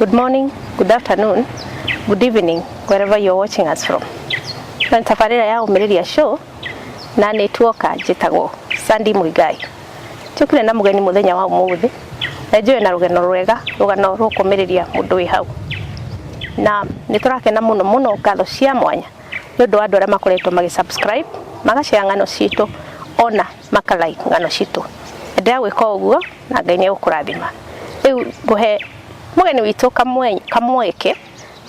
Good morning, good afternoon, good evening, wherever you're watching us from. Na tabarĩra ya Ũmĩrĩria Show na nĩ tuoka njĩtagwo Sandy Muigai. Njũkire na mũgeni mũthenya wa ũmũthĩ na njũĩ na rũgano rwega, rũgano rũkũmĩrĩria mũndũ wĩ hau. Na nĩ tũrakena mũno mũno, ngatho cia mwanya nĩ ũndũ wa andũ arĩa makoretwo magĩ subscribe, magashare ng'ano citũ, ona maka like ng'ano citũ. Endelea gwĩka ũguo na Ngai nĩ egũkũrathima. Rĩu ngũhe mũgeni witũ kamweke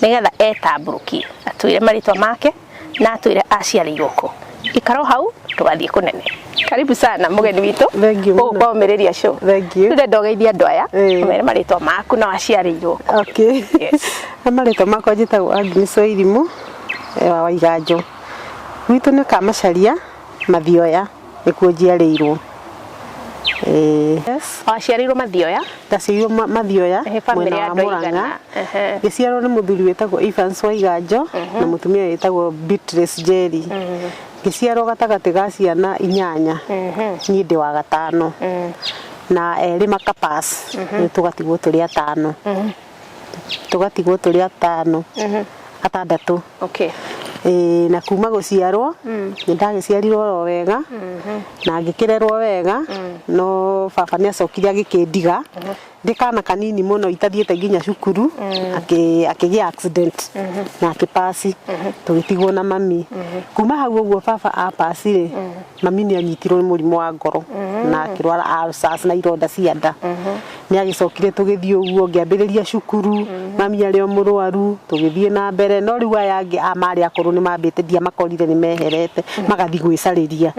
nĩgetha etambũrũkie, atwĩre marĩtwa make na atwĩre aciarĩirwo kũ. Ikara o hau, tũgathiĩ kũnene. Karibu sana, mũgeni witũ. Thank you gũkũ mũno. kwa Ũmĩrĩria Show. Thank you. Rĩu ndenda ũgeithie andũ aya, ũmere marĩtwa maku na waciarĩirwo kũ. Okay. Yes. Na marĩtwa makwa njĩtagwo Agnes Wairimũ wa Waiganjo. Gwitũ nĩ Kamacaria, Mathioya nĩkuo njiarĩirwo. Yes. Waciarĩirwo Mathioya? Ndaciarirwo Mathioya, famĩlĩ mwena ya wa andũ Mũrang'a. aigana? Ngĩciarwo nĩ mũthuri wĩtagwo Evans Waiganjo na mũtumia wĩtagwo Beatrice Njeri. Ngĩciarwo gatagatĩ ga ciana inyanya. Niĩ ndĩ wa gatano. Na erĩ makapass. Rĩu tũgatigwo tũrĩ atano. Tũgatigwo tũrĩ atano. Atandatũ. Ĩĩ, na kuma gũciarwo nĩ ndagĩciarirwo oro wega na ngĩkĩrerwo wega, no baba nĩ acokire agĩkĩndiga ndĩ kana kanini mũno itathiĩte nginya cukuru, akĩgĩa accident na akĩpasi, tũgĩtigwo na mami. Kuma hau ũguo baba apasi rĩ, mami nĩ anyitirwo nĩ mũrimũ wa ngoro na akĩrwara ulcers na ironda cia nda. Nĩ agĩcokire tũgĩthiĩ ũguo, ngĩambĩrĩria cukuru mami arĩ o mũrwaru, tũgĩthiĩ na mbere, no rĩu aya angĩ a marĩ akũrũ nĩ mambĩte, ndiamakorire, nĩ meherete magathiĩ gwĩcarĩria.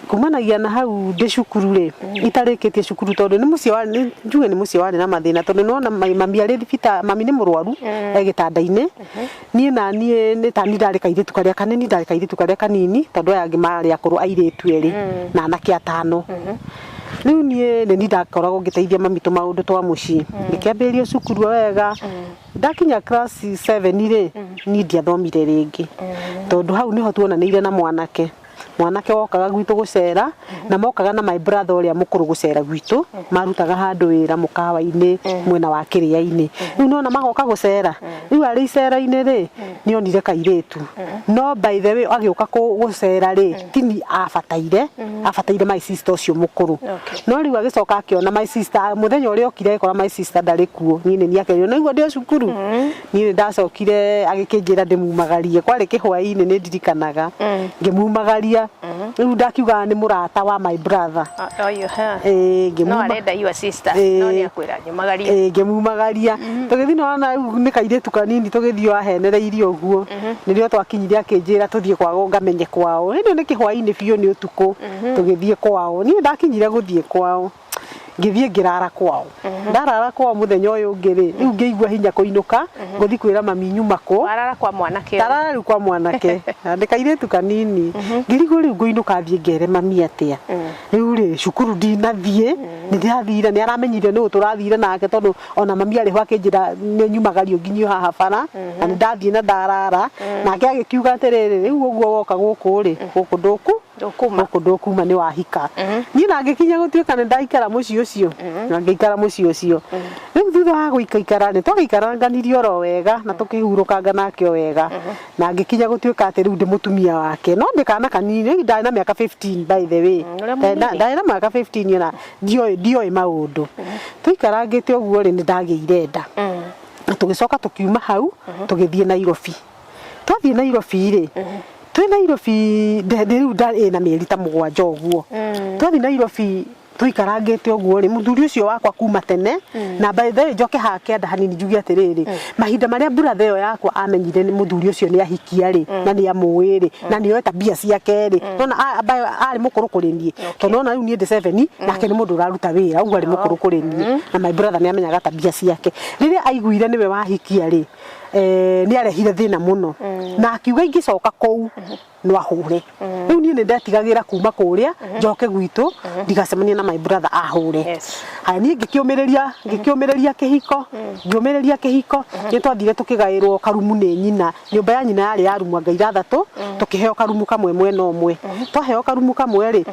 Kumanagia na hau ndĩ cukuru rĩ, itarĩkĩtie cukuru, tondũ nĩ mũciĩ wa nĩ njuge nĩ mũciĩ warĩ na mathĩna, tondũ nĩwona mami arĩ thibitarĩ, mami nĩ mũrwaru e gĩtanda-inĩ, niĩ na niĩ nĩ tani ndarĩ kairĩtu karĩa kanini, ndarĩ kairĩtu karĩa kanini, tondũ aya angĩ marĩ akũrũ, airĩtu erĩ na anake atano. Rĩu niĩ nĩ niĩ ndakoragwo ngĩteithia mami tũmaũndũ twa mũciĩ. Ngĩkĩambĩrĩria cukuru o wega, ndakinya class 7 rĩ, niĩ ndiathomire rĩngĩ, tondũ hau nĩho tuonanĩire na mwanake, mwanake wokaga gwitũ gũcera, na mokaga na my brother ũrĩa mũkũrũ gũcera gwitũ. Marutaga handũ wĩra mũkawa-inĩ mwena wa Kĩrĩa-inĩ. Rĩu nĩwona magoka gũcera, rĩu arĩ icera-inĩ rĩ, nĩonire kairĩtu. No by the way, agĩũka gũcera rĩ, tini abataire, abataire my sister ũcio mũkũrũ. No rĩu agĩcoka akĩona my sister, mũthenya ũrĩa okire agĩkora my sister ndarĩ kuo, niĩ nĩ niĩ akerirwo nĩguo ndĩ o cukuru. Niĩ nĩ ndacokire agĩkĩnjĩra ndĩmumagarie, kwarĩ kĩhwaĩ-inĩ, nĩ ndirikanaga ngĩmumagaria. Rĩu ndakiugaga nĩ mũrata wa my brother. Oh, you ha. Ĩĩ, no arenda your sister, no nĩ akwĩra nyumagarie. Ĩĩ, ngĩmumagaria, tũgĩthiĩ, nĩwona rĩu nĩ kairĩtu kanini, tũgĩthiĩ o ahenereirie ũguo. Nĩrĩo twakinyire akĩnjĩra tũthiĩ kwao ngamenye kwao. Ĩno nĩ kĩhwaĩ-inĩ biũ, nĩ ũtukũ, tũgĩthiĩ kwao. Niĩ ndakinyire gũthiĩ kwao, ngĩthiĩ ngĩrara kwao. Ndarara kwao, mũthenya ũyũ ũngĩ rĩ, rĩu ngĩigua hinya kũinũka ngũthiĩ kwĩra mami nyuma kũ. Warara kwa mwanake ũyũ. Ndarara rĩu kwa mwanake na ndĩ kairĩtu kanini, ngĩrigwo rĩu ngũinũka thiĩ ngere mami atĩa. Rĩu rĩ, cukuru ndinathiĩ, nĩ ndĩrathire, nĩ aramenyire nũ tũrathire nake, tondũ ona mami arĩ ho akĩnjĩra nĩ nyumagario nginyio haha bara na nĩ ndathiĩ na ndarara nake. Agĩkiuga atĩrĩrĩ, rĩu ũguo woka gũkũ rĩ, gũkũ ndũku Ndũkuma. Gũkũ ndũkuma, nĩ wahika. Niĩ na ngĩkinya gũtuĩka nĩ ndaikara mũciĩ ũcio, na ngĩikara mũciĩ ũcio. Rĩu thutha wa gũikaikara nĩ twagĩikaranganirie oro wega na tũkĩhurũkanga nake o wega, na ngĩkinya gũtuĩka atĩ rĩu ndĩ mũtumia wake, no ndĩ kana kanini. Rĩu ndarĩ na mĩaka 15, by the way. Ũrĩa mũnini. Ndarĩ na mĩaka 15, ona ndioĩ maũndũ. Tũikarangĩte ũguo rĩ, nĩ ndagĩire nda na tũgĩcoka tũkiuma hau tũgĩthiĩ Nairobi. Twathiĩ Nairobi rĩ, twĩ Nairobi rĩu ĩna mĩeri ta 7 ũguo. Twathiĩ Nairobi, tũikarangĩte ũguo rĩ, mũthuri ũcio wakwa kuma tene, na by the way, njoke haha kĩanda hanini njuge atĩrĩrĩ, mahinda marĩa brother ĩyo yakwa amenyire nĩ mũthuri ũcio nĩ ahikia rĩ, na nĩ amũĩ rĩ, na nĩ oĩ tabia ciake rĩ, nona arĩ mũkũrũ kũrĩ niĩ, tondũ nona rĩu niĩ ndĩ 7, nake nĩ mũndũ ũraruta wĩra ũguo, arĩ mũkũrũ kũrĩ niĩ, na my brother nĩ amenyaga tabia ciake. Rĩrĩa aiguire nĩwe wahikia rĩ, nĩ arehire thĩna mũno na akiuga ingĩcoka kũu no ahũre. Rĩu niĩ nĩ ndetigagĩra kuma kũrĩa njoke gwitũ ndigacemanie na my brother ahũre. Haya, niĩ ngĩkĩũmĩrĩria kĩhiko, ngĩũmĩrĩria kĩhiko. Nĩ twathire tũkĩgaĩrwo karumu nĩ nyina. Nyũmba ya nyina yarĩ ya rumu anga ithathatũ, tũkĩheo karumu kamwe mwena ũmwe. Twaheo karumu kamwe rĩ,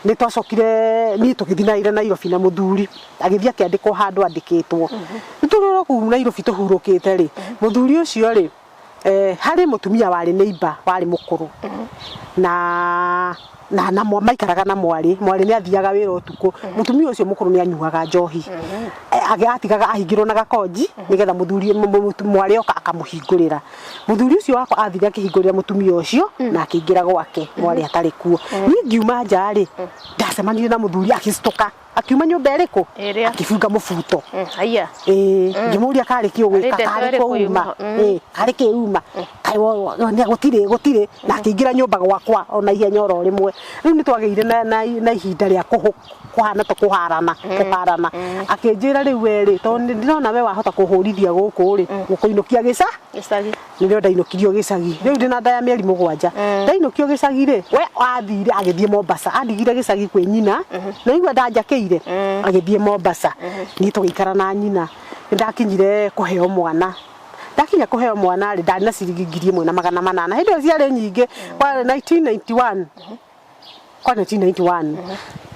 Nĩ twacokire niĩ tũgĩthiĩ na Nairobi na mũthuri agĩthiĩ akĩandĩkwo handũ andĩkĩtwo. Nĩ tũrĩ kũu Nairobi tũhurũkĩte rĩ, mũthuri ũcio rĩ, harĩ mũtumia warĩ neighbor warĩ mũkũrũ na maikaraga na mwarĩ, mwarĩ nĩ athiaga wĩra ũtukũ, mũtumia ũcio mũkũrũ nĩ anyuaga njohi. Atigaga ahingĩrwo na gakonji nĩgetha mũthuri mwarĩ oka akamũhingũrĩra. Mũthuri ũcio wakwa athire akĩhingũrĩra mũtumia ũcio na akĩingĩra gwake mwarĩ atarĩ kuo. Niĩ ngiuma nja rĩ, ndacemanirie na mũthuri agĩcitũka akiuma nyũmba ĩrĩkũ Ĩrĩa. akĩbunga mũbuto. Haiya. Ĩĩ, ngĩmũria karĩ kĩ ũgwĩka, Arĩ ndeto karĩ ĩrĩkũ kũ uma? yuma? Ĩĩ, karĩ kĩ uma? Kaĩ gũtirĩ gũtirĩ na akĩingĩra nyũmba gwakwa ona ihenya oro rĩmwe. Rĩu nĩ twagĩire na ihinda rĩa kũhana ta kũharana kũharana. Akĩnjĩra rĩu we rĩ, tondũ ndĩrona we wahota kũhũrithia gũkũ rĩ, gũkũinũkia gĩca Gĩcagi. Nĩrĩo ndainũkirio gĩcagi. Rĩu ndĩna nda ya mĩeri 7. Ndainũkio gĩcagi rĩ, we athire agĩthiĩ Mombasa, andigire gĩcagi kwĩ nyina, na igua ndanjakĩire, agĩthiĩ Mombasa. Niĩ tũgĩikara na nyina. Nĩndakinyire kũheo mwana. Ndakinya kũheo mwana rĩ, ndarĩ na ciringi 1800. Hĩndĩ ĩyo ciarĩ nyingĩ, kwarĩ 1991. Kwa 1991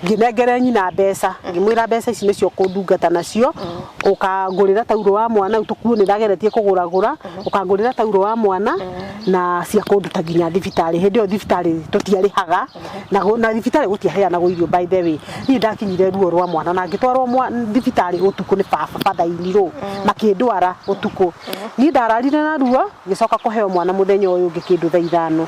ngĩnengere nyina mbeca, ngĩmwĩra mbeca ici nĩcio ũkũndungata nacio, ũkangũrĩra taurũ wa mwana, rĩu tũkuo nĩ ndageretie kũgũragũra, ũkangũrĩra taurũ wa mwana na cia kũnduta nginya thibitarĩ. Hĩndĩ ĩyo thibitarĩ tũtiarĩhaga na thibitarĩ gũtiaheanagwo irio by the way. Niĩ ndakinyire ruo rwa mwana na ngĩtwarwo thibitarĩ ũtukũ nĩ baba bathainirwo, makĩndwara ũtukũ. Niĩ ndararire na ruo, ngĩcoka kũheo mwana mũthenya ũyũ ũngĩ kĩndũ thaa 5.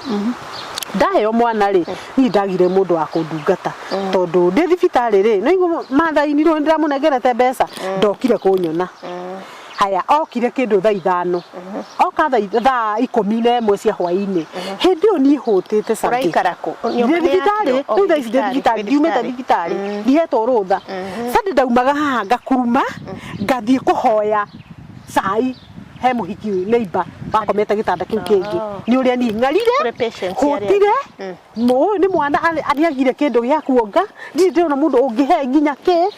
Ndaheo mwana rĩ, niĩ ndagire mũndũ wa kũndungata tondũ ndĩ thibitarĩ rĩ, nĩ ũigua mathainirwo nĩ ndĩramũnengerete mbeca, ndokire kũnyona. Haya, okire kĩndũ thaa 5, oka thaa 11 cia hwainĩ, hĩndĩ ĩyo niĩ hũtĩte Sunday. Ũraikara kũ? Ndĩ thibitarĩ, rĩu thaa ici ndĩ thibitarĩ, ndiumĩte thibitarĩ, ndihetwo rũtha. Sunday ndaumaga haha ngakuruma, ngathiĩ kũhoya cai he mũhiki neighbor wakomete gĩtanda kĩu kĩngĩ. Nĩ ũrĩa niĩ ng'arire, Kũrĩ patients arĩa hũtire, ũyũ nĩ mwana nĩagire kĩndũ gĩa kuonga, ndirĩ ndĩrona mũndũ ũngĩhe nginya kĩ.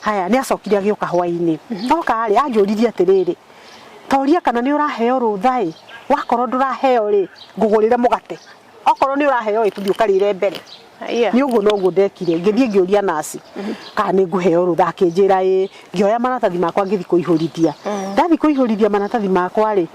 Haya, nĩ acokire agĩũka hwainĩ. Oka rĩ, anjũririe atĩrĩrĩ, toria kana nĩ ũraheo rũtha ĩ, wakorwo ndũraheo rĩ, ngũgũrĩre mũgate. Okorwo nĩ ũraheo ĩ, tũthiĩ ũkarĩre mbere. Haiya. Nĩ ũguo noguo ndekire, ngĩthiĩ ngĩũria naci kana nĩ ngũheo rũtha, akĩnjĩra ĩ, ngĩoya maratathi makwa ngĩthiĩ kũihũrithia. Ndathiĩ kũihũrithia maratathi makwa rĩ,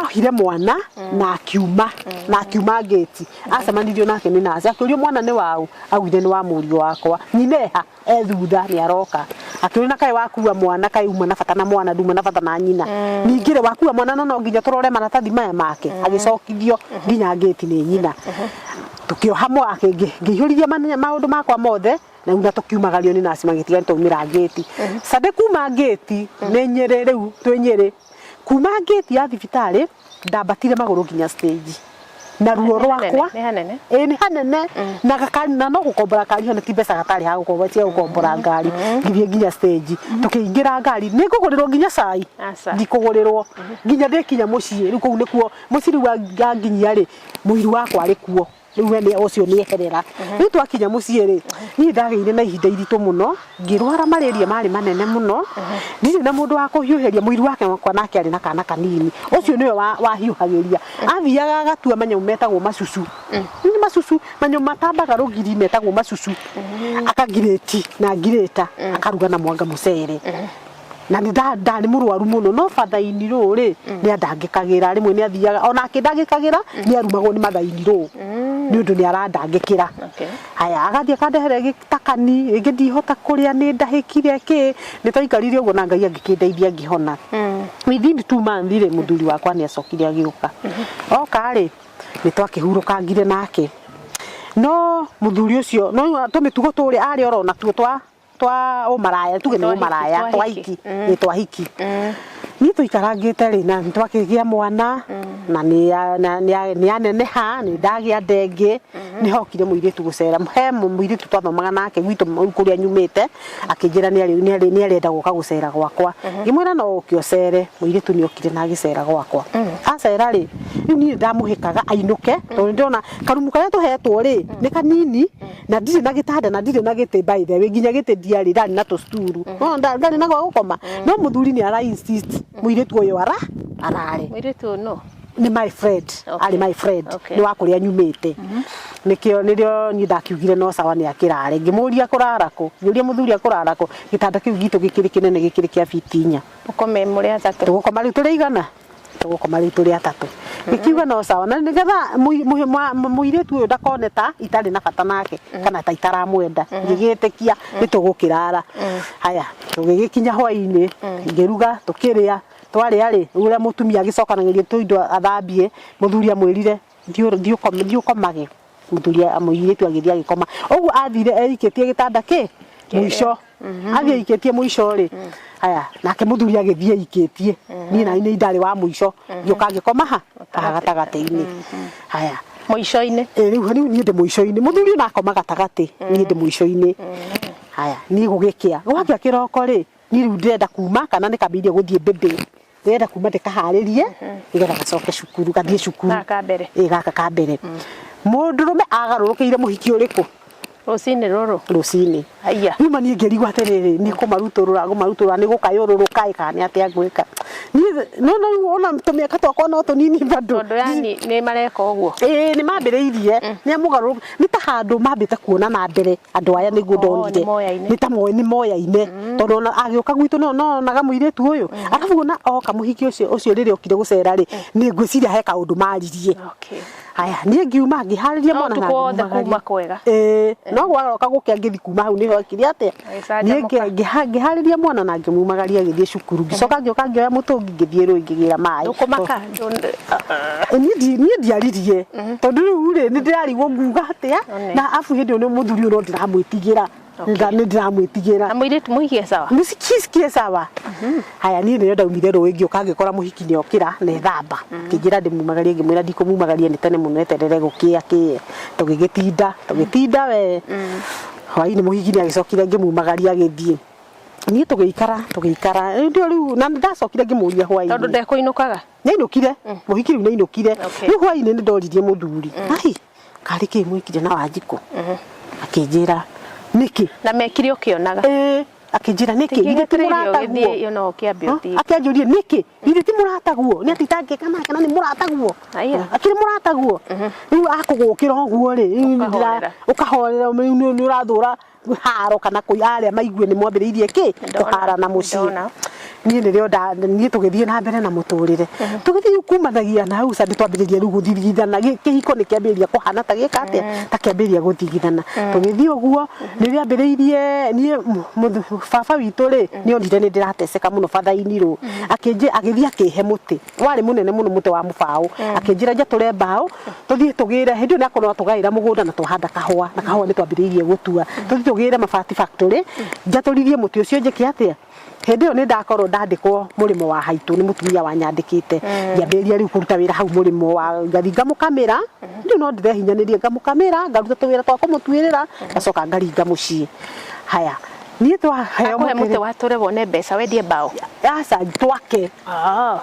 ohire mwana na akiuma, na akiuma ngĩti. Acemanirio nake nĩ naci, akĩũrio mwana nĩ waũ, augire nĩ wa mũriũ wakwa. Nyina eha? E thutha nĩ aroka. Akĩũria na kaĩ wakua mwana, kaĩ uma na bata na mwana, nduma na bata na nyina. Ningĩ rĩ, wakua mwana no nginya tũrore maratathi maya make. Agĩcokithio nginya ngĩti nĩ nyina. Tũkĩoha ngĩihũrithia maũndũ makwa mothe, na rĩu na tũkiumagario nĩ naci magĩtiga nĩ twaumĩra ngĩti. Sunday kuma ngĩti, nĩ Nyĩrĩ rĩu, twĩ Nyĩrĩ. Kuma ngĩti ya thibitarĩ, ndambatire magũrũ nginya stage. Na ruo rwakwa. Nĩ hanene. Ĩĩ nĩ hanene. Na gakari, na no gũkombora ngari hau, ti mbeca gatarĩ ha gũkombora, cia gũkombora ngari. Ngĩthiĩ nginya stage. Tũkĩingĩra ngari, nĩ ngũgũrĩrwo nginya cai. Aca. Ndikũgũrĩrwo. Nginya ndĩkinya mũciĩ, rĩu kũu nĩkuo, mũciĩ rĩu anginyia rĩ, mũiru wakwa arĩ kuo. Rĩu we nĩ ũcio nĩ eherera. Rĩu twakinya mũciĩ rĩ, niĩ ndagĩire na ihinda iritũ mũno, ngĩrwara malaria marĩ manene mũno, ndirĩ na mũndũ wa kũhiũhĩria, mũiru wake wakwa nake arĩ na kana kanini, ũcio nĩwe wahiũhagĩria. Athiaga agatua manyamũ metagwo macucu. Nĩ macucu, manyamũ matambaga rũgiri metagwo macucu. Akangirĩti na ngirĩta, akaruga na mwanga mũcere. Na nĩ ndarĩ mũrwaru mũno, no bathaini rũ rĩ, nĩ andangĩkagĩra, rĩmwe nĩ athiaga, ona akĩndangĩkagĩra, nĩ arumagwo nĩ mathaini rũ, nĩ ũndũ nĩ arandangĩkĩra. Haya, agathiĩ akandehere gĩtakani, rĩngĩ ndihota kũrĩa, nĩ ndahĩkire kĩ, nĩ twaikarire ũguo na Ngai agĩkĩndeithia ngĩhona. Within 2 months rĩ, mũthuri wakwa nĩ acokire agĩũka. Oka rĩ, nĩ twakĩhurũkangire nake. No mũthuri ũcio, no tũmĩtugo tũrĩa arĩ oro natuo twa twa ũmaraya, tuge nĩ ũmaraya, twa hiki, nĩ twa hiki. Niĩ tũikarangĩte rĩ, na twakĩgĩa mwana, na nĩ aneneha, nĩ ndagĩa nda ĩngĩ, nĩ hokire mũirĩtu gũcera, he mũirĩtu twathomaga nake gwitũ kũrĩa nyumĩte, akĩnjĩra nĩ arenda gũka gũcera gwakwa. Ngĩmwĩra no ũke ũcere, mũirĩtu nĩ okire na agĩcera gwakwa. Acera rĩ, rĩu niĩ ndamũhĩkaga ainũke, tondũ nĩ ndĩrona karumu karĩa tũhetwo rĩ, nĩ kanini, na ndirĩ na gĩtanda na ndirĩ na gĩtĩ by the way, nginya gĩtĩ ndiarĩ, ndarĩ na tũsturu. No ndarĩ na gwa gũkoma. No mũthuri nĩ ara insist mũirĩtu ũyũ arare. Mũirĩtu ũyũ nũ? Nĩ my friend. Okay. Arĩ my friend. Okay. Nĩ wa kũrĩa nyumĩte, nĩkĩo nĩrĩo niĩ ndakiugire no sawa, nĩ akĩrare. Ngĩmũria kũrara kũ, ngĩũria mũthuri akũrara kũ. Gĩtanda kĩu gitũ gĩkĩrĩ kĩnene, gĩkĩrĩ kĩa biti 4. Mũkome mũrĩ atatũ? Tũgũkoma rĩu tũrĩ igana, tũgũkoma rĩu tũrĩ atatũ. Gĩkiuga no sawa, na nĩgetha mũirĩtu ũyũ ndakone ta itarĩ na bata nake kana ta itaramwenda, ngĩgĩtĩkia nĩ tũgũkĩrara. Haya, tũgĩgĩkinya hwainĩ, ngĩruga, tũkĩrĩa. Twarĩa rĩ, ũrĩa mũtumia agĩcokanagĩria tũindo athambie, mũthuri amwĩrire, "Thiĩ ũkome, thiĩ ũkomage." Mũthuri, mũirĩtu agĩthiĩ agĩkoma ũguo, athire eikĩtie gĩtanda kĩ mũico, athiĩ aikĩtie mũico rĩ. Haya, nake mũthuri agĩthiĩ aikĩtie, niĩ nani nĩ ndarĩ wa mũico, ngĩũka ngĩkoma ha haha gatagatĩ-inĩ. Haya. Mũico-inĩ? Ĩ, rĩu niĩ ndĩ mũico-inĩ, mũthuri ona akoma gatagatĩ, niĩ ndĩ mũico-inĩ. Haya, niĩ gũgĩkĩa, gwakĩa kĩroko rĩ, niĩ rĩu ndĩrenda kuma, kana nĩ kambĩrĩria gũthiĩ mbĩmbĩ, ndĩrenda kuma ndĩkaharĩrie nĩgetha gacoke cukuru, gathiĩ cukuru. Gaka ka mbere? Ĩ, gaka ka mbere. Mũndũrũme agarũrũkĩire mũhiki ũrĩkũ? Rũcinĩ rũrũ? Rũcinĩ. Aya. Rĩu ma niĩ ngĩrigwo atĩrĩrĩ, nĩ kũmarutũrũra ngũmarutũrũra, nĩ gũkayũrũrũka ĩ, kana nĩ atĩa ngwĩka niĩ? No rĩu ona tũmĩaka twakwa no tũnini bado. Tondũ yani nĩ mareka ũguo. Ĩĩ, nĩ mambĩrĩirie, nĩ amũgarũrũka, nĩ ta handũ mambĩte kuona na mbere andũ aya nĩguo Oh, ndonire. nĩ moyaine. Nĩ ta moĩ, nĩ moyaine, tondũ ona agĩũka gwitũ no onaga mũirĩtu ũyũ, arabu ona oka mũhiki ũcio rĩrĩa okire gũcera rĩ, nĩ ngwĩciria he kaũndũ maririe. Haya, niĩ ngiuma ngĩharĩria No mwana na ũtukũ wothe ngĩmumagaria. kuma kwega. Ĩĩ, no gwaroka gũkĩa ngĩthi kuma hau nĩho ekire atĩa. Niĩ Agĩcanjamũka. ngĩharĩria mwana na ngĩmumagaria agĩthiĩ cukuru, ngĩcoka ngĩũka ngĩoya mũtũngi, ngĩthiĩ rũĩ ngĩgĩra maĩ. Ndũkũmaka? Niĩ ndiaririe, tondũ rĩu rĩ, nĩ ndĩrarigwo nguga atĩa. One. Na abu hĩndĩ ĩyo nĩ mũthuri ũyũ no ndĩramwĩtigĩra. Nĩ ndĩramwĩtigĩra. Na mũirĩtu mũhikie sawa? Mũcikisikie sawa. Haya, niĩ nĩrĩo ndaumire rũĩ, ngĩũka ngĩkora mũhiki nĩ okĩra na ethamba, ngĩnjĩra ndĩmumagarie, ngĩmwĩra ndikũmumagaria, nĩ tene mũno, eterere gũkĩa kĩe. Tũgĩgĩtinda, tũgĩtinda we, hwainĩ mũhiki nĩ agĩcokire, ngĩmumagaria agĩthiĩ. Niĩ tũgĩikara, tũgĩikara ndio rĩu, na ndacokire ngĩmũria hwainĩ. Tondũ ndekũinũkaga? Nĩainũkire mũhiki, rĩu nĩainũkire. Rĩu hwainĩ nĩ ndoririe mũthuri, "Ai, karĩ kĩ mwĩkire na Wanjikũ?" Akĩnjĩra, "Nĩkĩ?" Na mekire ũkĩonaga? Ĩĩ. Akĩnjĩra, "Nĩkĩ, githĩ ti Gĩgĩtereire mũrataguo?" ũgĩthiĩ ona ũkĩambia ũthiĩ. Akĩanjũria, "Nĩkĩ, githĩ ti mũrataguo? Nĩ atĩ itangĩka nake na nĩ mũrataguo?" Aya. Akĩrĩ mũrataguo, rĩu akũgũkĩra ũguo rĩ, rĩu nĩ Ũkahorera. Ũkahorera, rĩu nĩ ũrathũra haro kana kũi arĩa maigue nĩ mwambĩrĩirie kĩ. Ndona, Kũharana mũciĩ. Ndona. Niĩ nĩrĩo niĩ tũgĩthiĩ na mbere na mũtũrĩre, tũgĩthiĩ rĩu kumanagia na hau candi, twambĩrĩria rĩu gũthigithana. Kĩhiko nĩ kĩambĩrĩria kũhana ta gĩka atĩa, ta kĩambĩrĩria gũthigithana. Tũgĩthiĩ ũguo, nĩrĩambĩrĩirie niĩ baba witũ rĩ, nĩ onire nĩ ndĩrateceka mũno bathaini rũ, akĩnjĩ agĩthiĩ akĩhe mũtĩ warĩ mũnene mũno, mũtĩ wa mũbaũ. Akĩnjĩra njatũre mbaũ, tũthiĩ tũgĩre. Hĩndĩ ĩyo nĩ akorwo tũgaĩra mũgũnda na twahanda kahũa, na kahũa nĩ twambĩrĩirie gũtua. Tũthiĩ tũgĩre mabati factory, njatũrithie mũtĩ ũcio. Njĩke atĩa? Hĩndĩ ĩyo nĩ ndakorwo ndandĩkwo mũrĩmo wa haitũ nĩ mũtumia wanyandĩkĩte. Ngĩambĩrĩria rĩu kũruta wĩra hau mũrĩmo wa, ngathi ngamũkamĩra. Rĩu no ndĩrehinyanĩria, ngamũkamĩra, ngaruta tũwĩra twa kũmũtuĩrĩra, ngacoka ngaringa mũciĩ. Haya, niĩ twaheo Akũhe mũtĩ mũtĩ watũre wone mbeca wendie mbaũ? Aca, twake.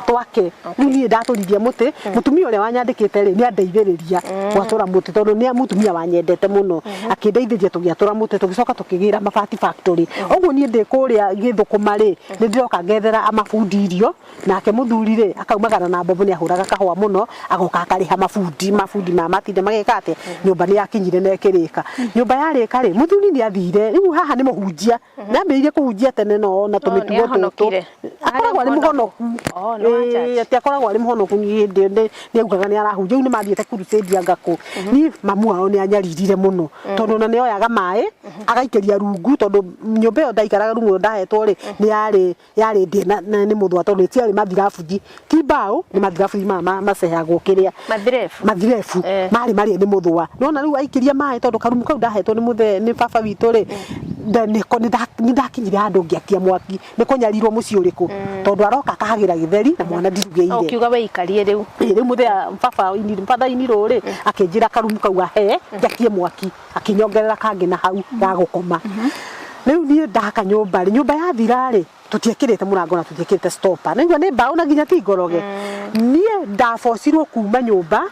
Twake. Rĩu niĩ ndatũrithia mũtĩ, mũtumia ũrĩa wanyandĩkĩte rĩ, nĩ andeithĩrĩria gwatũra mũtĩ, tondũ nĩ mũtumia wanyendete mũno. Akĩndeithĩria, tũgĩatũra mũtĩ, tũgĩcoka tũkĩgĩra mabati factory. Ũguo niĩ ndĩ kũrĩa gĩthũkũma rĩ, nĩ ndĩroka ngethera mabundi irio, nake mũthuri rĩ, akaumagara na mbombo, nĩ ahũraga kahũa mũno, agoka akarĩha mabundi, mabundi ma matinda mageka atĩa. Nyũmba nĩ yakinyire na ĩkĩrĩka. Nyũmba yarĩka rĩ, mũthuri nĩ athire. Rĩu haha nĩ mũhunjia, nĩ ambĩrĩirie kũhunjia tene, no ona tũmĩtugo tũtũ. Nĩahonokire. Akoragwo arĩ mũhonoku. Oh, nĩ wa church. Ĩĩ, atĩ akoragwo arĩ mũhonoku. Niĩ hĩndĩ ĩyo nĩ augaga nĩ arahunjia, rĩu nĩ mathiĩte crusade anga kũ. Niĩ mamu wao nĩ anyaririre mũno, tondũ ona nĩ oyaga maĩ agaikĩria rungu, tondũ nyũmba ĩyo ndaikaraga, rungu ĩyo ndahetwo rĩ, nĩ yarĩ ndĩe na nĩ mũthũa, tondũ ĩtiarĩ mathirabuthi, ti mbaũ, nĩ mathirabuthi maya macehagwo kĩrĩa. Mathirebu. Mathirebu. Marĩ marĩa nĩ mũthũa, nona rĩu aikĩria maĩ, tondũ karumu kau ndahetwo nĩ mũthee, nĩ baba witũ rĩ, nĩ ndakinyire handũ ngĩakia mwaki nĩ kũnyarirwo mũciĩ ũrĩkũ, tondũ aroka akahagĩra gĩtheri na mwana ndirugĩire. Ũkiuga wĩikarie rĩu. Ĩ, rĩu mũthea baba batha inirũ rĩ, akĩnjĩra karumu kau ahe njakie mwaki, akĩnyongerera kangĩ na hau ga gũkoma. Rĩu niĩ ndaka nyũmba rĩ, nyũmba yathira rĩ, tũtiekĩrĩte mũrango na tũtiekĩrĩte stopper, nĩguo nĩ mbaũ na nginya ti ngoroge. Niĩ ndabocirwo kuma nyũmba,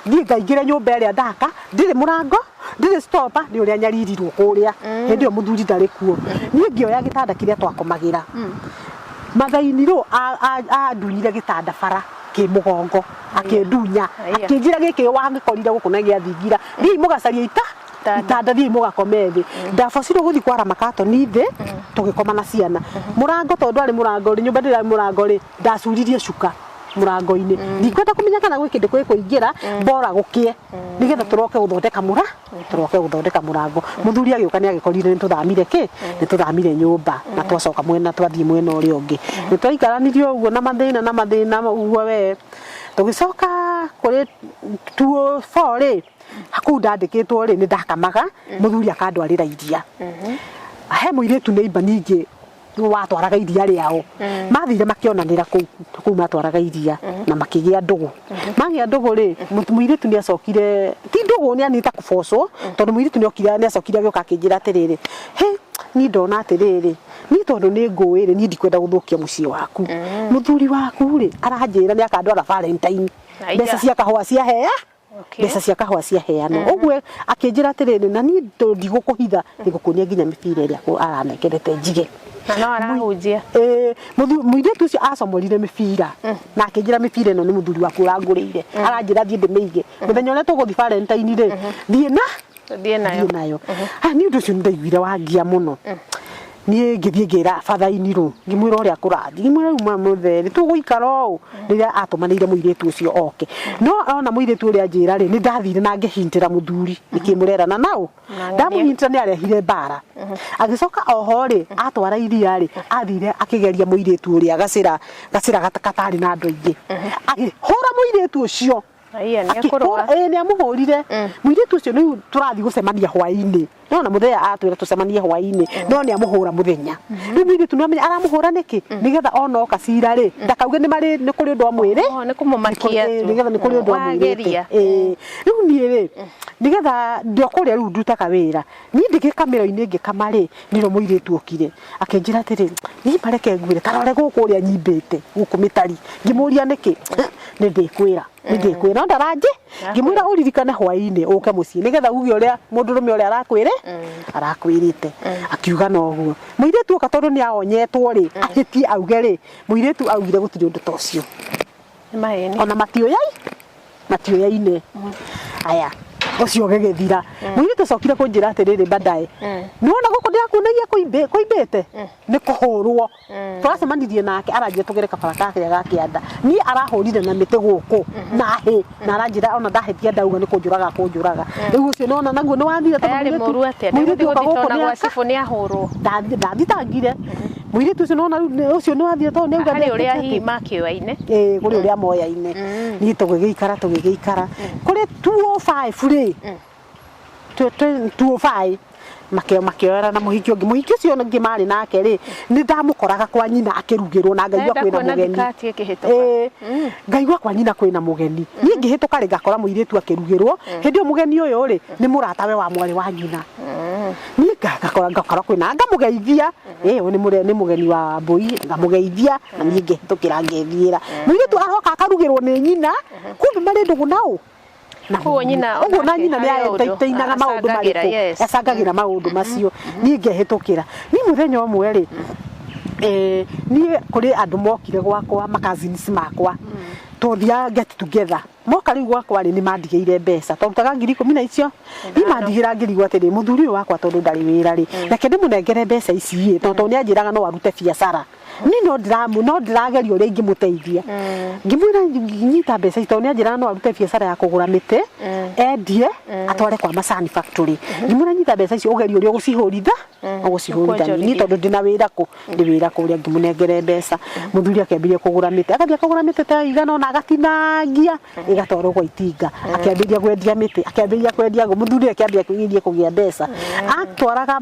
niĩ ngaingĩra nyũmba ĩrĩa ndaka ndirĩ mũrango, ndirĩ stopper, nĩ ũrĩa nyaririrwo kũrĩa. Hĩndĩ ĩyo mũthuri ndarĩ kuo. Niĩ ngĩoya gĩtanda kĩrĩa twakomagĩra, mathainirwo andunyire gĩtanda bara. Akĩmũgongo akĩndunya. Aya. Akĩnjĩra gĩkĩ wagĩkorire gũkũ na gĩathingira, thiĩi mũgacaria ita Itanda. Itanda, thiĩi mũgakome thĩ. Ndabocirwo gũthiĩ kwara makatoni thĩ, tũgĩkoma na ciana. Mũrango tondũ ndwarĩ mũrango rĩ, nyũmba ndĩrarĩ mũrango rĩ, ndacuririe cuka mũrango-inĩ, ndikwenda kũmenya kana gwĩ kĩndũ gĩkũingĩra, bora gũkĩe nĩgetha tũroke gũthondeka mũra tũroke gũthondeka mũrango. Mũthuri agĩũka nĩ agĩkorire nĩ tũthamire kĩ nĩ tũthamire nyũmba na twacoka mwena, twathiĩ mwena ũrĩa ũngĩ. Nĩ twaikaranirie ũguo na mathĩna na mathĩna ũguo we, tũgĩcoka kũrĩ 204 rĩ, kũu ndandĩkĩtwo rĩ, nĩ ndakamaga, mũthuri akandwarĩra iria. He mũirĩtu neighbor ningĩ watwaraga iria rĩao, mathire makĩonanĩra kũu kũu matwaraga iria na makĩgĩa ndũgũ. Magĩa ndũgũ rĩ, mũirĩtu nĩ acokire, ti ndũgũ, nĩ anita kũbocwo, tondũ mũirĩtu nĩ okire, nĩ acokire agĩũka akĩnjĩra atĩrĩrĩ, "Hĩ, niĩ ndona atĩrĩrĩ, niĩ tondũ nĩ ngũĩ rĩ, niĩ ndikwenda gũthũkia mũciĩ waku. Mũthuri waku rĩ, aranjĩra nĩ akandwara Valentine." Aya. Mbeca cia kahũa ciahea. Mbeca cia kahũa ciaheanwo ũguo, akĩnjĩra atĩrĩrĩ, "Na niĩ tondũ ndigũkũhitha, nĩngũkuonia nginya mĩbira ĩrĩa aranengerete njige." Na no arahunjia. Ĩĩ, mũirĩtu ũcio acomorire mĩbira na akĩnjĩra, "Mĩbira ĩno nĩ mũthuri waku ũrangũrĩire, aranjĩra thiĩ ndĩmĩige, mũthenya ũrĩa tũgũthiĩ Valentine rĩ, thiĩ na Thiĩ nayo." Thiĩ nayo. Ah, nĩ ũndũ ũcio nĩ ndaiguire wangia mũno. Niĩ ngĩthiĩ ngĩra bathainirũ, ngĩmwĩra ũrĩa kũrathiĩ, ngĩmwĩra rĩu mũtheri tũgũikara ũũ rĩrĩa atũmanĩire mũirĩtu ũcio oke. No ona mũirĩtu ũrĩa anjĩra rĩ, nĩ ndathire na ngĩhintĩra mũthuri nĩkĩ mũrerana nao. Na ng'ania. Ndamũhintĩra, nĩ arehire mbara. Agĩcoka oho rĩ, atwara iria rĩ, athire akĩgeria mũirĩtu ũrĩa gacĩra gacĩra gatarĩ na andũ aingĩ, akĩhũra mũirĩtu ũcio. Aya nĩ ekũrũa. Ĩĩ, nĩ amũhũrire mũirĩtu ũcio. Rĩu tũrathiĩ gũcemania hwaĩ-inĩ, no na mũthenya atwĩra tũcemanie hwaĩ-inĩ, no nĩ amũhũra mũthenya. Rĩu mũirĩtu nĩ amenya aramũhũra nĩkĩ, nĩgetha ona oka cira rĩ, ndakauge nĩ marĩ nĩ kũrĩ ũndũ amwĩrĩ. Oh, nĩ kũmũmakia tu. Nĩgetha nĩ kũrĩ ũndũ amwĩrĩte. Wageria. Ĩĩ, rĩu niĩ rĩ, nĩgetha ndĩ o kũrĩa rĩu ndutaga wĩra, niĩ ndĩgĩkamĩro-inĩ ngĩkama rĩ, nĩrĩo mũirĩtu okire akĩnjĩra atĩrĩ, "Niĩ mareke ngwĩre, tarore gũkũ ũrĩa nyimbĩte gũkũ mĩtari." Ngĩmũria nĩkĩ. "Nĩ ndĩkwĩra, nĩ ndĩkwĩra." No ndaranjĩ ngĩmwĩra, "Ũririkane hwaĩ-inĩ ũke mũciĩ nĩgetha uge ũrĩa mũndũrũme ũrĩa arakwĩre arakwĩrĩte." Akiuga noguo. Mũirĩtu oka, tondũ nĩ aonyetwo rĩ, ahĩtie auge rĩ, mũirĩtu augire gũtirĩ ũndũ ta ũcio. Nĩ maheni. Ona matiũyai matiũyaine. Aya, ũcio ũgĩgĩthira. Mũirĩtu acokire kũnjĩra atĩrĩrĩ baadaye, "Nĩwona gũkũ ndĩrakuonagia kũimbĩte nĩ kũhũrwo tũracemanirie nake, aranjĩra tũgere kabara karĩa ga kĩanda, niĩ arahũrire na mĩtĩ gũkũ na hĩ, na aranjĩra ona ndahĩtia ndauga nĩ kũnjũraga kũnjũraga." Rĩu ũcio nĩwona naguo nĩ wathira, tondũ Yarĩ mũru atĩa? Mũirĩtu oka gũkũ Ona nĩ gwa cibũ nĩ ahũrwo. Ndathitangire mũirĩtu ũcio, nĩwona rĩu ũcio nĩ wathira tondũ nĩauga Harĩ ũrĩa nĩekĩte hihi atĩ. makĩoaine. Ĩĩ, kũrĩ ũrĩa moyaine. Niĩ tũgĩgĩikara kũrĩ 205 rĩ, 205 makĩoera na mũhiki ũngĩ. Mũhiki ũcio ũngĩ marĩ nake rĩ, nĩ ndamũkoraga kwa nyina akĩrugĩrwo na ngaigua Enda kwĩna kuona mũgeni. thikati ĩkĩhĩtũka. Ĩĩ, ngaigua kwa nyina kwĩna mũgeni. Niĩ ngĩhĩtũka rĩ, ngakora mũirĩtu akĩrugĩrwo. Hĩndĩ ĩyo mũgeni ũyũ rĩ, nĩ mũratawe wa mwarĩ wa nyina. Niĩ ngakora kwĩna, ngamũgeithia, ĩĩ, ũyũ nĩ mũgeni wa mbũi, ngamũgeithia na niĩ ngĩhĩtũkĩra ngethiĩra. Mũirĩtu aroka akarugĩrwo nĩ nyina, kumbe marĩ ndũgũ naũ. Na Koguo nyina ũguo na onake nyina nĩ harĩ ũndũ aentertainaga maũndũ acangagĩra, marĩkũ, acangagĩra maũndũ macio. Niĩ ngehĩtũkĩra. Niĩ mũthenya ũmwe rĩ, niĩ kũrĩ andũ mokire gwakwa, ma cousins makwa, twathiaga get together. Moka rĩu gwakwa rĩ, nĩ mandigĩire mbeca, twarutaga 10,000 na icio. Niĩ mandigĩra, ngĩrigwo atĩrĩ, mũthuri ũyũ wakwa tondũ ndarĩ wĩra rĩ, reke ndĩmũnengere mbeca ici ĩ, tondũ nĩ anjĩraga no arute biacara. Niĩ no ndĩrageria ũrĩa ingĩmũteithia. Ngĩmwĩra, "Nyita mbeca ici," tondũ nĩ anjĩraga no arute biacara ya kũgũra mĩtĩ endie atware kwa Macani factory. Ngĩmwĩra, "Nyita mbeca icio, ũgerie ũrĩa ũgũcihũritha ũgũcihũrithania." Niĩ tondũ ndĩna wĩra kũ ndĩ wĩra kũrĩa, ngĩmũnengere mbeca. Mũthuri akĩambĩrĩria kũgũra mĩtĩ, agathiĩ akagũra mĩtĩ ta igana ũna, agatinangia ĩgatwarwo gwa itinga. Akĩambĩrĩria kwendia mĩtĩ, akĩambĩrĩria kwendia ngũ. Mũthuri akĩambia kũgeria kũgĩa mbeca, atwaraga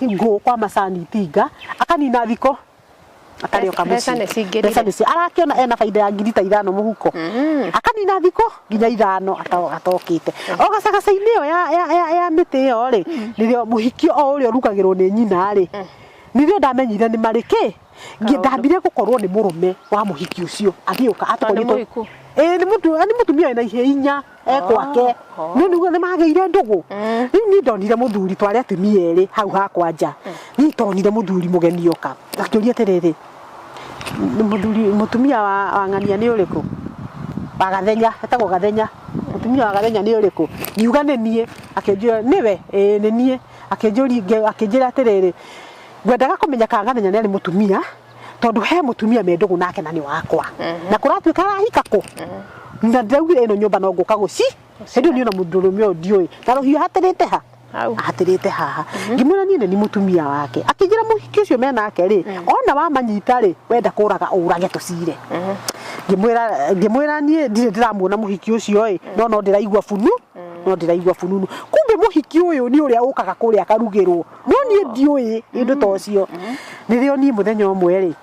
ngũ kwa Macani itinga, akanina thikũ atarĩ oka Mbeca mũciĩ. nĩ cingĩrire. Mbeca nĩcio arakĩona ena baida ya ngiri ta 5 mũhuko, akanina thikũ nginya 5 atokĩte o gacagaca-inĩ ĩyo ya mĩtĩ ĩyo rĩ, nĩrĩo mũhiki o ũrĩa ũrugagĩrwo nĩ nyina rĩ, nĩrĩo ndamenyire nĩ marĩ kĩ. Ndambire gũkorwo nĩ mũrũme wa mũhiki ũcio agĩũka Tondũ nĩ atũkoretwo. mũhiku. Ĩĩ, nĩ mũtumia wĩna ihĩĩ 4 e gwake. No nĩguo nĩ magĩire ndũgũ. Rĩu niĩ ndonire mũthuri, twarĩ atumia erĩ hau hakwa nja. Niĩ ndonire mũthuri mũgeni oka, akĩũria atĩrĩrĩ, "Nĩ mũthuri mũtumia wa ng'ania nĩ ũrĩkũ?" Wa Gathenya, etagwo Gathenya. Mũtumia wa Gathenya nĩ ũrĩkũ? Ngiuga nĩ niĩ. Akĩnjũria nĩwe? Ĩĩ nĩ niĩ. Akĩnjũria akĩnjĩra atĩrĩrĩ, ngwendaga kũmenya kana Gathenya nĩ arĩ mũtumia tondũ he mũtumia me ndũgũ nake na nĩ wakwa. Na kũratuĩka arahika kũ? Na ndĩraugire ĩno nyũmba no ngũka gũci. Hĩndĩ ĩyo niĩ ona mũndũrũme ũyũ ndiũĩ. Na rũhiũ hatĩrĩte ha? Hau. Ahatĩrĩte haha. Ngĩmwĩra niĩ nĩ niĩ mũtumia wake. Akĩnjĩra mũhiki ũcio menake rĩ, ona wamanyita rĩ, wenda kũraga ũrage tũcire. Ngĩmwĩra ngĩmwĩra niĩ ndirĩ ndĩramuona mũhiki ũcio ĩ, no no ndĩraigua bunu, no ndĩraigua bununu. Kumbe mũhiki ũyũ nĩ ũrĩa ũkaga kũrĩa akarugĩrwo. No niĩ ndiũĩ ũndũ ta ũcio. Nĩrĩo niĩ mũthenya ũmwe rĩ,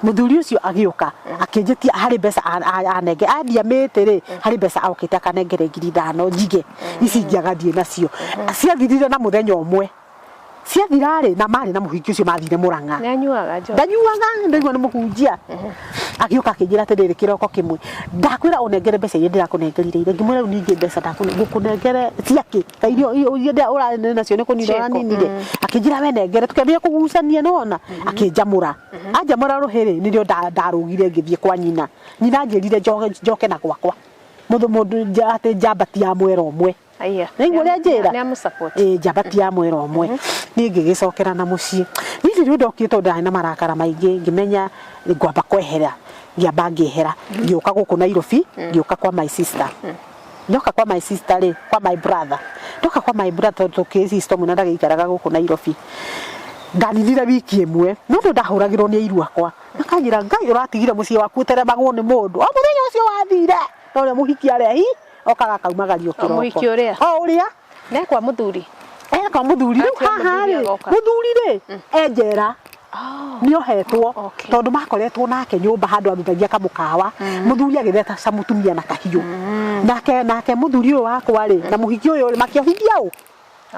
Mũthuri ũcio agĩũka akĩnjĩtia harĩ mbeca anenge andia mĩtĩ rĩ harĩ mbeca okĩte akanengere 5,000 njige ici ingĩ agathiĩ nacio ciathirire na mũthenya ũmwe ciathira rĩ na marĩ na mũhiki ũcio mathire Mũrang'a Nĩanyuaga njohi? Ndanyuaga, ndaigua nĩ mũhunjia. Agĩũka akĩnjĩra atĩrĩrĩ kĩroko kĩmwe, ndakwĩra ũnengere mbeca iria ndĩrakũnengerire ira. Ngĩmwĩra rĩu ningĩ mbeca ngũkũnengere ciakĩ? Ta irio iria ũrarĩ nacio nĩ kũnina Ciĩko, ũraninire. Akĩnjĩra we nengere, tũkĩambia kũgucania nĩwona. Akĩnjamũra. Anjamũra rũhĩ rĩ, nĩrĩo ndarũgire ngĩthiĩ kwa nyina. Nyina anjĩrire njoke na gwakwa. Mũndũ mũndũ atĩ njamba ti ya mwera ũmwe. Aya. Nĩaigua ũrĩa anjĩra? Nĩ amũ-support. Ĩĩ njamba ti ya mwera ũmwe. Niĩ ngĩgĩcokera na mũciĩ. Niĩ rĩrĩa ndokire tondũ ndarĩ na marakara maingĩ ngĩmenya ngwamba kwehera. Ngĩamba ngĩehera. Ngĩũka gũkũ Nairobi, ngĩũka kwa my sister. Ndoka kwa my sister rĩ, kwa my brother. Ndoka kwa my brother tondũ tũkĩrĩ sister ũmwe na ndagĩikaraga gũkũ Nairobi. Ndaninire wiki ĩmwe, no tondũ ndahũragĩrwo nĩ airu akwa, makanjĩra Ngai ũratigire mũciĩ waku ũteremagwo nĩ mũndũ. O mũthenya ũcio wathire, norĩo mũhiki arehi, okaga akaumagario kĩroko. Mũhiki ũrĩa? O ũrĩa. Ne kwa mũthuri? E kwa mũthuri. Rĩu Atia haha mũthuri rĩ, agoka. mũthuri rĩ, e njera. Nĩ ohetwo Okay. tondũ makoretwo nake nyũmba handũ aruthagia kamũkawa mũthuri agĩtheca mũtumia na kahiũ nake nake mũthuri ũyũ wakwa rĩ na mũhiki ũyũ rĩ makĩohithia ũ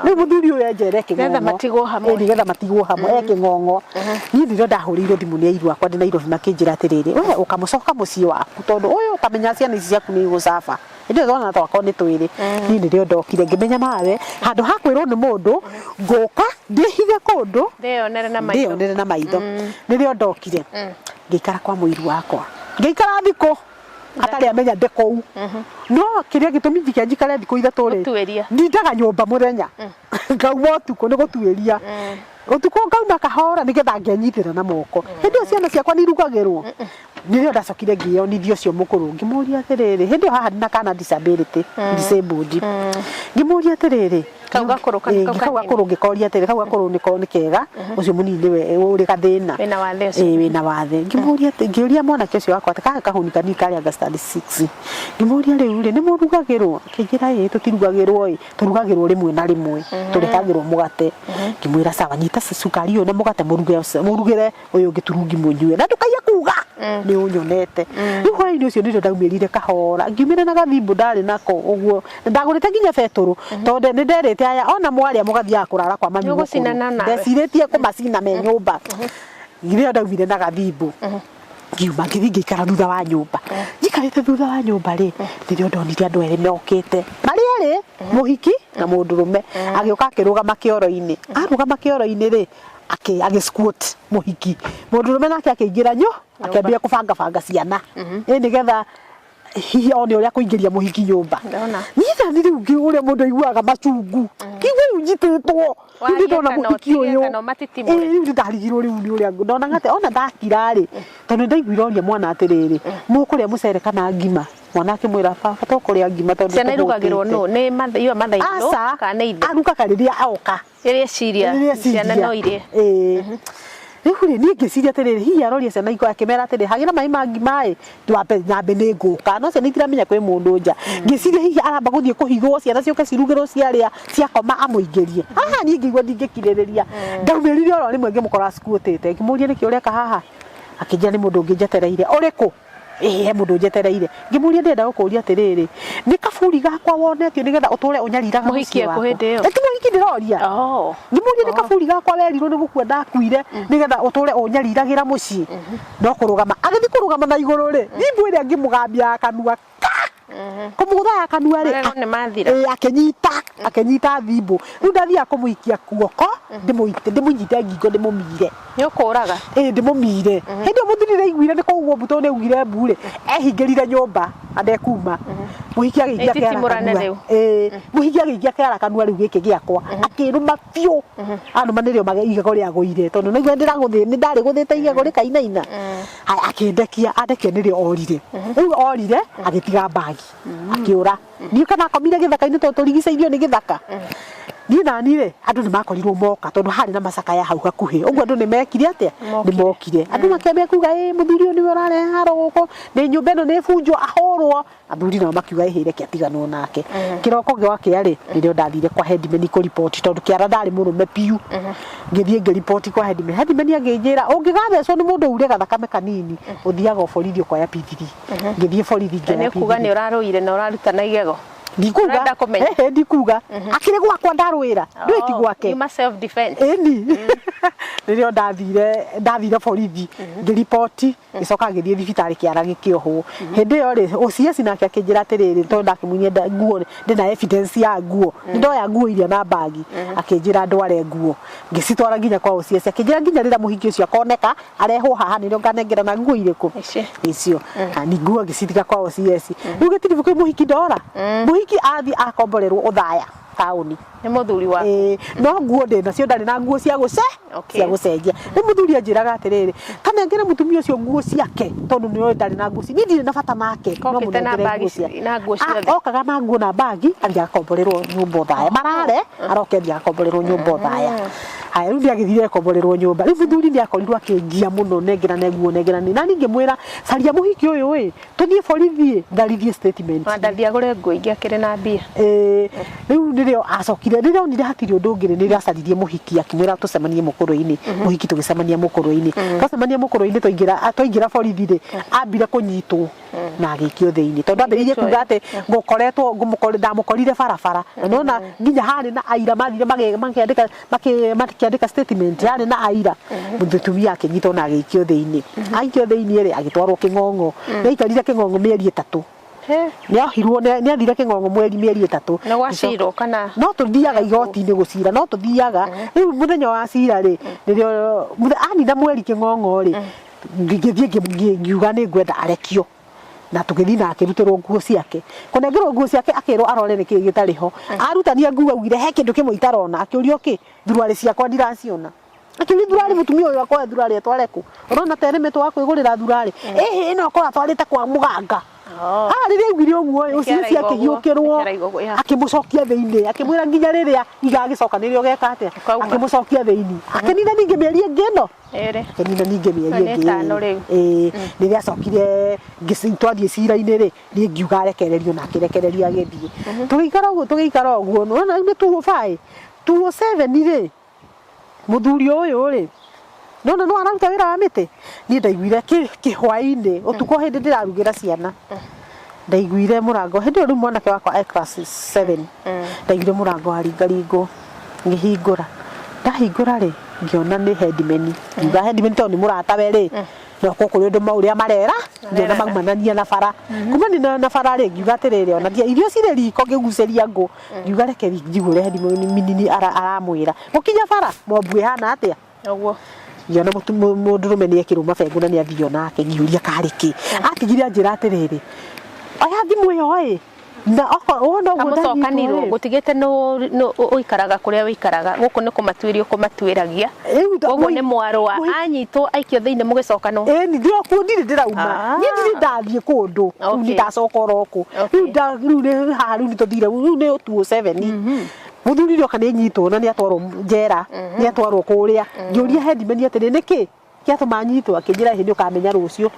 rĩu mũthuri ũyũ enjere kĩng'ong'o. Nĩgetha matigwo hamwe. Ĩ, nĩgetha matigwo hamwe e kĩng'ong'o. Niĩ nĩrĩo ndahũrĩirwo thimũ nĩ airu akwa ndĩ Nairobi makĩnjĩra atĩrĩrĩ, we ũkamũcoka mũciĩ waku tondũ ũyũ ũkamenya ciana ici ciaku nĩ igũcaba. Hĩndĩ ĩyo twana twakwa nĩ twĩrĩ. Niĩ nĩrĩo ndokire ngĩmenya nawe handũ ha kwĩrwo nĩ mũndũ ngũka ndĩhithe kũndũ Ndĩyonere na maitho. ndĩyonere na maitho. Nĩrĩo ndokire ngĩikara kwa mũiru wakwa ngĩikara thikũ atarĩ amenya ndĩ kũu. No kĩrĩa gĩtũmi njike njikare thikũ 3 rĩ, Gũtuĩria. ndindaga nyũmba mũthenya ngauma ũtukũ nĩ gũtuĩria. Ũtukũ ngauma kahora nĩgetha ngenyitĩra na moko. Hĩndĩ ĩyo ciana ciakwa nĩ irugagĩrwo. Nĩrĩo ndacokire ngĩyonithia ũcio mũkũrũ ngĩmũria atĩrĩrĩ, hĩndĩ ĩyo haha ndĩna kana disability, disabled. Ngĩmũria atĩrĩrĩ, Kau gakũrũ kana Ĩĩ, kau kau kanini? gakũrũ ngĩkoria atĩrĩ, kau gakũrũ nĩko nĩ kega, ũcio mũnini nĩwe ũrĩ gathĩna. Wĩna wathe ũcio. Ĩĩ wĩna wathe. Ngĩmũria atĩ, ngĩũria mwanake ũcio wakwa atĩ kaka kahuni kanini karĩa anga standard six. Ngĩmũria rĩu rĩ, nĩ mũrugagĩrwo? Akĩnjĩra ĩĩ tũtirugagĩrwo ĩ, tũrugagĩrwo rĩmwe na rĩmwe, tũrehagĩrwo mũgate. Ngĩmwĩra sawa, nyita cukari ũyũ na mũgate mũruge mũrugĩre ũyũ ũngĩ turungi mũnyue na ndũkaiye kuga nĩ ũnyonete. Rĩu hwainĩ ũcio nĩrĩo ndaumĩrire kahora, ngiumĩra na gathimbu ndarĩ nako ũguo, ndagũrĩte nginya betũrũ tondũ nĩ nderĩte aya ona mwarĩa mũgathiaga kũrara kwa mami mũkũrũ. Nĩũgũcinana nawe. Ndecirĩtie kũmacina me nyũmba. Rĩrĩa ndaumire na gathimbu ngiuma ngĩthiĩ ngĩikara thutha wa nyũmba. Njikarĩte thutha wa nyũmba rĩ, nĩrĩo ndonire andũ erĩ mokĩte marĩ erĩ, mũhiki na mũndũrũme. Agĩũka akĩrũgama kĩoro-inĩ, arũgama kĩoro-inĩ rĩ, agĩ squat mũhiki. Mũndũrũme nake akĩingĩra akĩambia kũbangabanga ciana ĩ nĩgetha hihi one ũrĩa kũingĩria mũhiki nyũmba. Ndona. Niĩ nani rĩu ũrĩa mũndũ aiguaga machungu. Ngĩigua rĩu njitĩtwo. Rĩu Warie ndona kana mũhiki ũtige ũyũ. kana ũmatitimũre. Ĩ, rĩu nĩndarigirwo rĩu nĩ ũrĩa ndonaga atĩ ona ndakira rĩ, tondũ nĩndaiguire oria mwana atĩrĩrĩ, mũkũrĩa mũcere kana ngima? Mwana akĩmwĩra baba tũkũrĩa ngima tondũ Ciana irugagĩrwo tũhũtĩte. nũ? Nĩ your mother in law Aca, kana nĩ ithe? arugaga rĩrĩa oka. Rĩrĩa eciria Rĩrĩa ciana eciria. no irie. Ĩĩ. Rĩu rĩ, niĩ ngĩciria atĩrĩrĩ, hihi aroria ciana ikwa akĩmera atĩrĩ, hagĩra maĩ ma ngima ĩ, twambe nyambe nĩ ngũka. No ciana itiramenya kwĩ mũndũ nja. Ngĩciria hihi aramba gũthiĩ kũhithwo, ciana ciũke cirugĩrwo ciarĩa, ciakoma amũingĩrie. Haha niĩ ngĩigua ndingĩkirĩrĩria. Ndaumĩrire oro rĩmwe ngĩmũkora squatĩte. Ngĩmũria nĩkĩ ũreka haha? Akĩnjĩra nĩ mũndũ ũngĩ njetereire. Ũrĩkũ? Ĩĩ he mũndũ njetereire. Ngĩmũria ndĩrenda gũkũria atĩrĩrĩ, nĩ kaburi gakwa wonetio nĩgetha ũtũre ũnyariraga Mũhiki mũciĩ ekũ wakwa? hĩndĩ ĩyo? Ĩ ti mũhiki ndĩroria. Ngĩmũria nĩ kaburi gakwa werirwo nĩ gũkua ndakuire nĩgetha ũtũre ũnyariragĩra mũciĩ? No kũrũgama agĩthiĩ kũrũgama na igũrũ rĩ, thimũ ĩrĩa ngĩmũgambia ya kanua ka! Kũmũgũtha ya kanua rĩ, Magego nĩ mathira. ĩĩ akĩnyita, akĩnyita thimbũ. Rĩu ndathiaga kũmũikia guoko. Ndĩmũite, ndĩmũnyite ngingo, ndĩmũmire. Nĩ ũkũraga. Ĩĩ, ndĩmũmire. Hĩndĩ ĩyo mũthuri nĩaiguire nĩ kũhuhwo mbu, tondũ nĩaugire mbu rĩ, ehingĩrire nyũmba na ndekuma. Mũhiki agĩikia kĩara Ĩtitimũrane kanua. rĩu. Ĩĩ, mũhiki agĩikia kĩara kanua rĩu gĩkĩ gĩakwa, akĩrũma biũ. Anũma nĩrĩo igego rĩagũire, tondũ nĩguo ndĩragũthĩ, nĩ ndarĩgũthĩte igego rĩkainaina. Haya, akĩndekia, andekia nĩrĩo orire. Rĩu orire, agĩtiga mbagi, akĩũra. Ndiũĩ kana akomire gĩthaka-inĩ tondũ tũrigicĩirio nĩ gĩthaka. Niĩ nani rĩ, andũ nĩ makorirwo moka tondũ harĩ na macakaya hau hakuhĩ. Ũguo andũ nĩ mekire atĩa? Nĩ mokire. Andũ makĩambia kuga ĩ mũthuri ũyũ nĩwe ũrarehe haro gũkũ, nĩ nyũmba ĩno nĩ ĩbunjwo ahũrwo. Athuri nao makiuga ĩhĩ reke atiganwo nake. Kĩroko gwakĩa rĩ, nĩrĩo ndathire kwa headman kũriboti tondũ kĩara ndarĩ mũrũme biũ. Ngĩthiĩ ngĩriboti kwa headman. Headman akĩnjĩra ũngĩgathecwo nĩ mũndũ ure gathakame kanini, ũthiaga o borithi ũkoya P3. Ngĩthiĩ borithi Na ngĩoya nĩ kuga P3. nĩ ũrarũire na ũraruta na igego. Ndikuga. Ũrenda kũmenya? Ehe, ndikuga. Akĩrĩ gwakwa ndarũĩra. Ndũĩ ti gwake. Yuma self defense. Ĩni. Rĩrĩa ndathire borithi ngĩriboti, ngĩcoka ngĩthiĩ thibitarĩ kĩara gĩkĩohwo. Hĩndĩ ĩyo rĩ, OCS nake akĩnjĩra atĩrĩrĩ, tondũ ndakĩmuonia nguo ndĩna evidence ya nguo, nĩ ndoya nguo iria na mbagi, akĩnjĩra ndware nguo. Ngĩcitwara nginya kwa OCS, akĩnjĩra nginya rĩrĩa mũhiki ũcio akoneka, arehwo haha nĩrĩo nganengerana nguo irĩkũ? Ici. Icio. Na ni nguo ngĩcitiga kwa OCS. Rĩu gĩtiribũ kĩu mũhiki ndora. Mũhiki athiĩ akomborerwo Othaya taũni. Nĩ mũthuri waku. Ĩĩ, no nguo ndĩ nacio, ndarĩ na nguo cia gũce Okay. cia gũcenjia. Rĩu mũthuri anjĩraga atĩrĩrĩ, ta nengere mũtumia ũcio nguo ciake tondũ nĩ oĩ ndarĩ na nguo niĩ ndirĩ na bata nake, no Okĩte na mũnengere bagi nguo ciake. na nguo Ah, ciothe. okaga na nguo na bagi athiĩ agakomborerwo nyũmba Othaya. Marare aroke athiĩ agakomborerwo nyũmba Othaya. Haya, rĩu nĩagĩthire akomborerwo nyũmba. Rĩu mũthuri nĩakorirwo akĩngia mũno, nengerane nguo nengerane. Na niĩ ngĩmwĩra caria mũhiki ũyũ ĩ, tũthiĩ borithi ĩ, ndarithie statement. Wandathi agũre nguo ingĩ akĩrĩ na mbia. Ĩĩ, rĩu nĩrĩo acokire, rĩrĩa onire hatirĩ ũndũ ũngĩ rĩ, nĩrĩo acaririe mũhiki akĩmwĩra tũcemanie mũkũrwe-inĩ. Mũhiki tũgĩcemania mũkũrwe-inĩ. Twacemania mũkũrwe-inĩ twaingĩra borithi rĩ, ambire kũnyitwo na agĩikio thĩinĩ. Tondũ ambĩrĩirie kuga atĩ ngũkoretwo, ndamũkorire barabara. Na nĩwona nginya harĩ na aira mathire makĩandĩka makĩandĩka statement, yarĩ na aira. Mũtumia akĩnyitwo na agĩikio thĩinĩ. Aikio thĩinĩ rĩ, agĩtwarwo Kĩng'ong'o. Nĩ aikarire Kĩng'ong'o mĩeri 3. Nĩ ohirwo, nĩ athire Kĩng'ong'o mĩeri 3. Nĩ gwacirwo kana? No tũthiaga igoti-inĩ gũcira, no tũthiaga. Rĩu mũthenya wa cira rĩ, nĩrĩo anina mweri Kĩng'ong'o rĩ, ngĩthiĩ ngiuga nĩ ngwenda arekio. Na tũgĩthiĩ na akĩrutĩrwo nguo ciake. Kũnengerwo nguo ciake akĩrwo arore nĩkĩĩ gĩtarĩ ho. Arutania nguo augire he kĩndũ kĩmwe itarona. Akĩũrio kĩ? Thuruarĩ ciakwa ndiraciona. Akĩũrio thuruarĩ mũtumia ũyũ akoya thuruarĩ atware kũ? Ũrona ta ĩrĩmĩtwo wa kwĩgũrĩra thuruarĩ? Ĩhĩ ĩno akorwo atwarĩte kwa mũganga. Ah, rĩrĩa aiguire ũguo ĩ, ũcio ũcio akĩhiũkĩrwo, akĩmũcokia thĩinĩ, akĩmwĩra nginya rĩrĩa igagĩcoka nĩrĩo ũgeka atĩa? Akĩmũcokia thĩinĩ. Akĩnina ningĩ mĩeri ĩngĩ ĩno. Ĩrĩ. Akĩnina ningĩ mĩeri Nĩ ĩngĩ ĩtano rĩu. Ĩĩ, rĩrĩa acokire twathiĩ cira-inĩ rĩ, niĩ ngiuga arekererio na akĩrekererio agĩthiĩ. Tũgĩikara ũguo tũgĩikara ũguo, nĩwona rĩu nĩ 205, 207 rĩ, mũthuri ũyũ rĩ, nĩwona no araruta wĩra wa mĩtĩ, niĩ ndaiguire kĩhwainĩ ũtukũ hĩndĩ ndĩrarugĩra ciana, ndaiguire mũrango, hĩndĩ ĩyo rĩu mwanake wakwa e class 7, ndaiguire mũrango waringaringwo, ngĩhingũra, ndahingũra rĩ, ngĩona nĩ headman, ngiuga headman tondũ nĩ mũratawe rĩ, no korwo kũrĩ ũndũ ũrĩa marera, ngĩona maumanania na bara, kumania na bara rĩ, ngiuga atĩrĩrĩ ona irio cirĩ riko ngĩgucĩria ngũ, ngiuga reke njigue ũrĩa headman aramwĩra, gũkinya bara, mobu ĩhana atĩa? Ũguo. Ngĩona mũndũrũme nĩ ekĩrwo mabengũ na nĩ athio nake, ngĩũria karĩ kĩ? Atigire anjĩra atĩrĩrĩ, oya thimũ ĩyo ĩ, na okorwo wona ũguo ndanyitwo Kamũcokanirwo ĩ. gũtigĩte nũ ũikaraga kũrĩa ũikaraga gũkũ nĩ kũmatuĩria ũkũmatuĩragia. Rĩu Koguo nĩ mwarũa anyitwo aikio thĩinĩ mũgĩcokanwo. Ĩni ndĩrokuo ndirĩ ndĩrauma. Niĩ ndirĩ ndathiĩ kũndũ. Rĩu Okay. nĩ ndacoka oro kũ. Okay. Rĩu rĩu nĩ haha rĩu nĩ tũthire rĩu nĩ 207. Mũthuri nĩ oka nĩ anyitwo na nĩ atwarwo njera, nĩ atwarwo kũrĩa. Ngĩũria headman atĩrĩ nĩkĩ kĩatũma anyitwo, akĩnjĩra ĩhĩ nĩ ũkamenya rũciũ.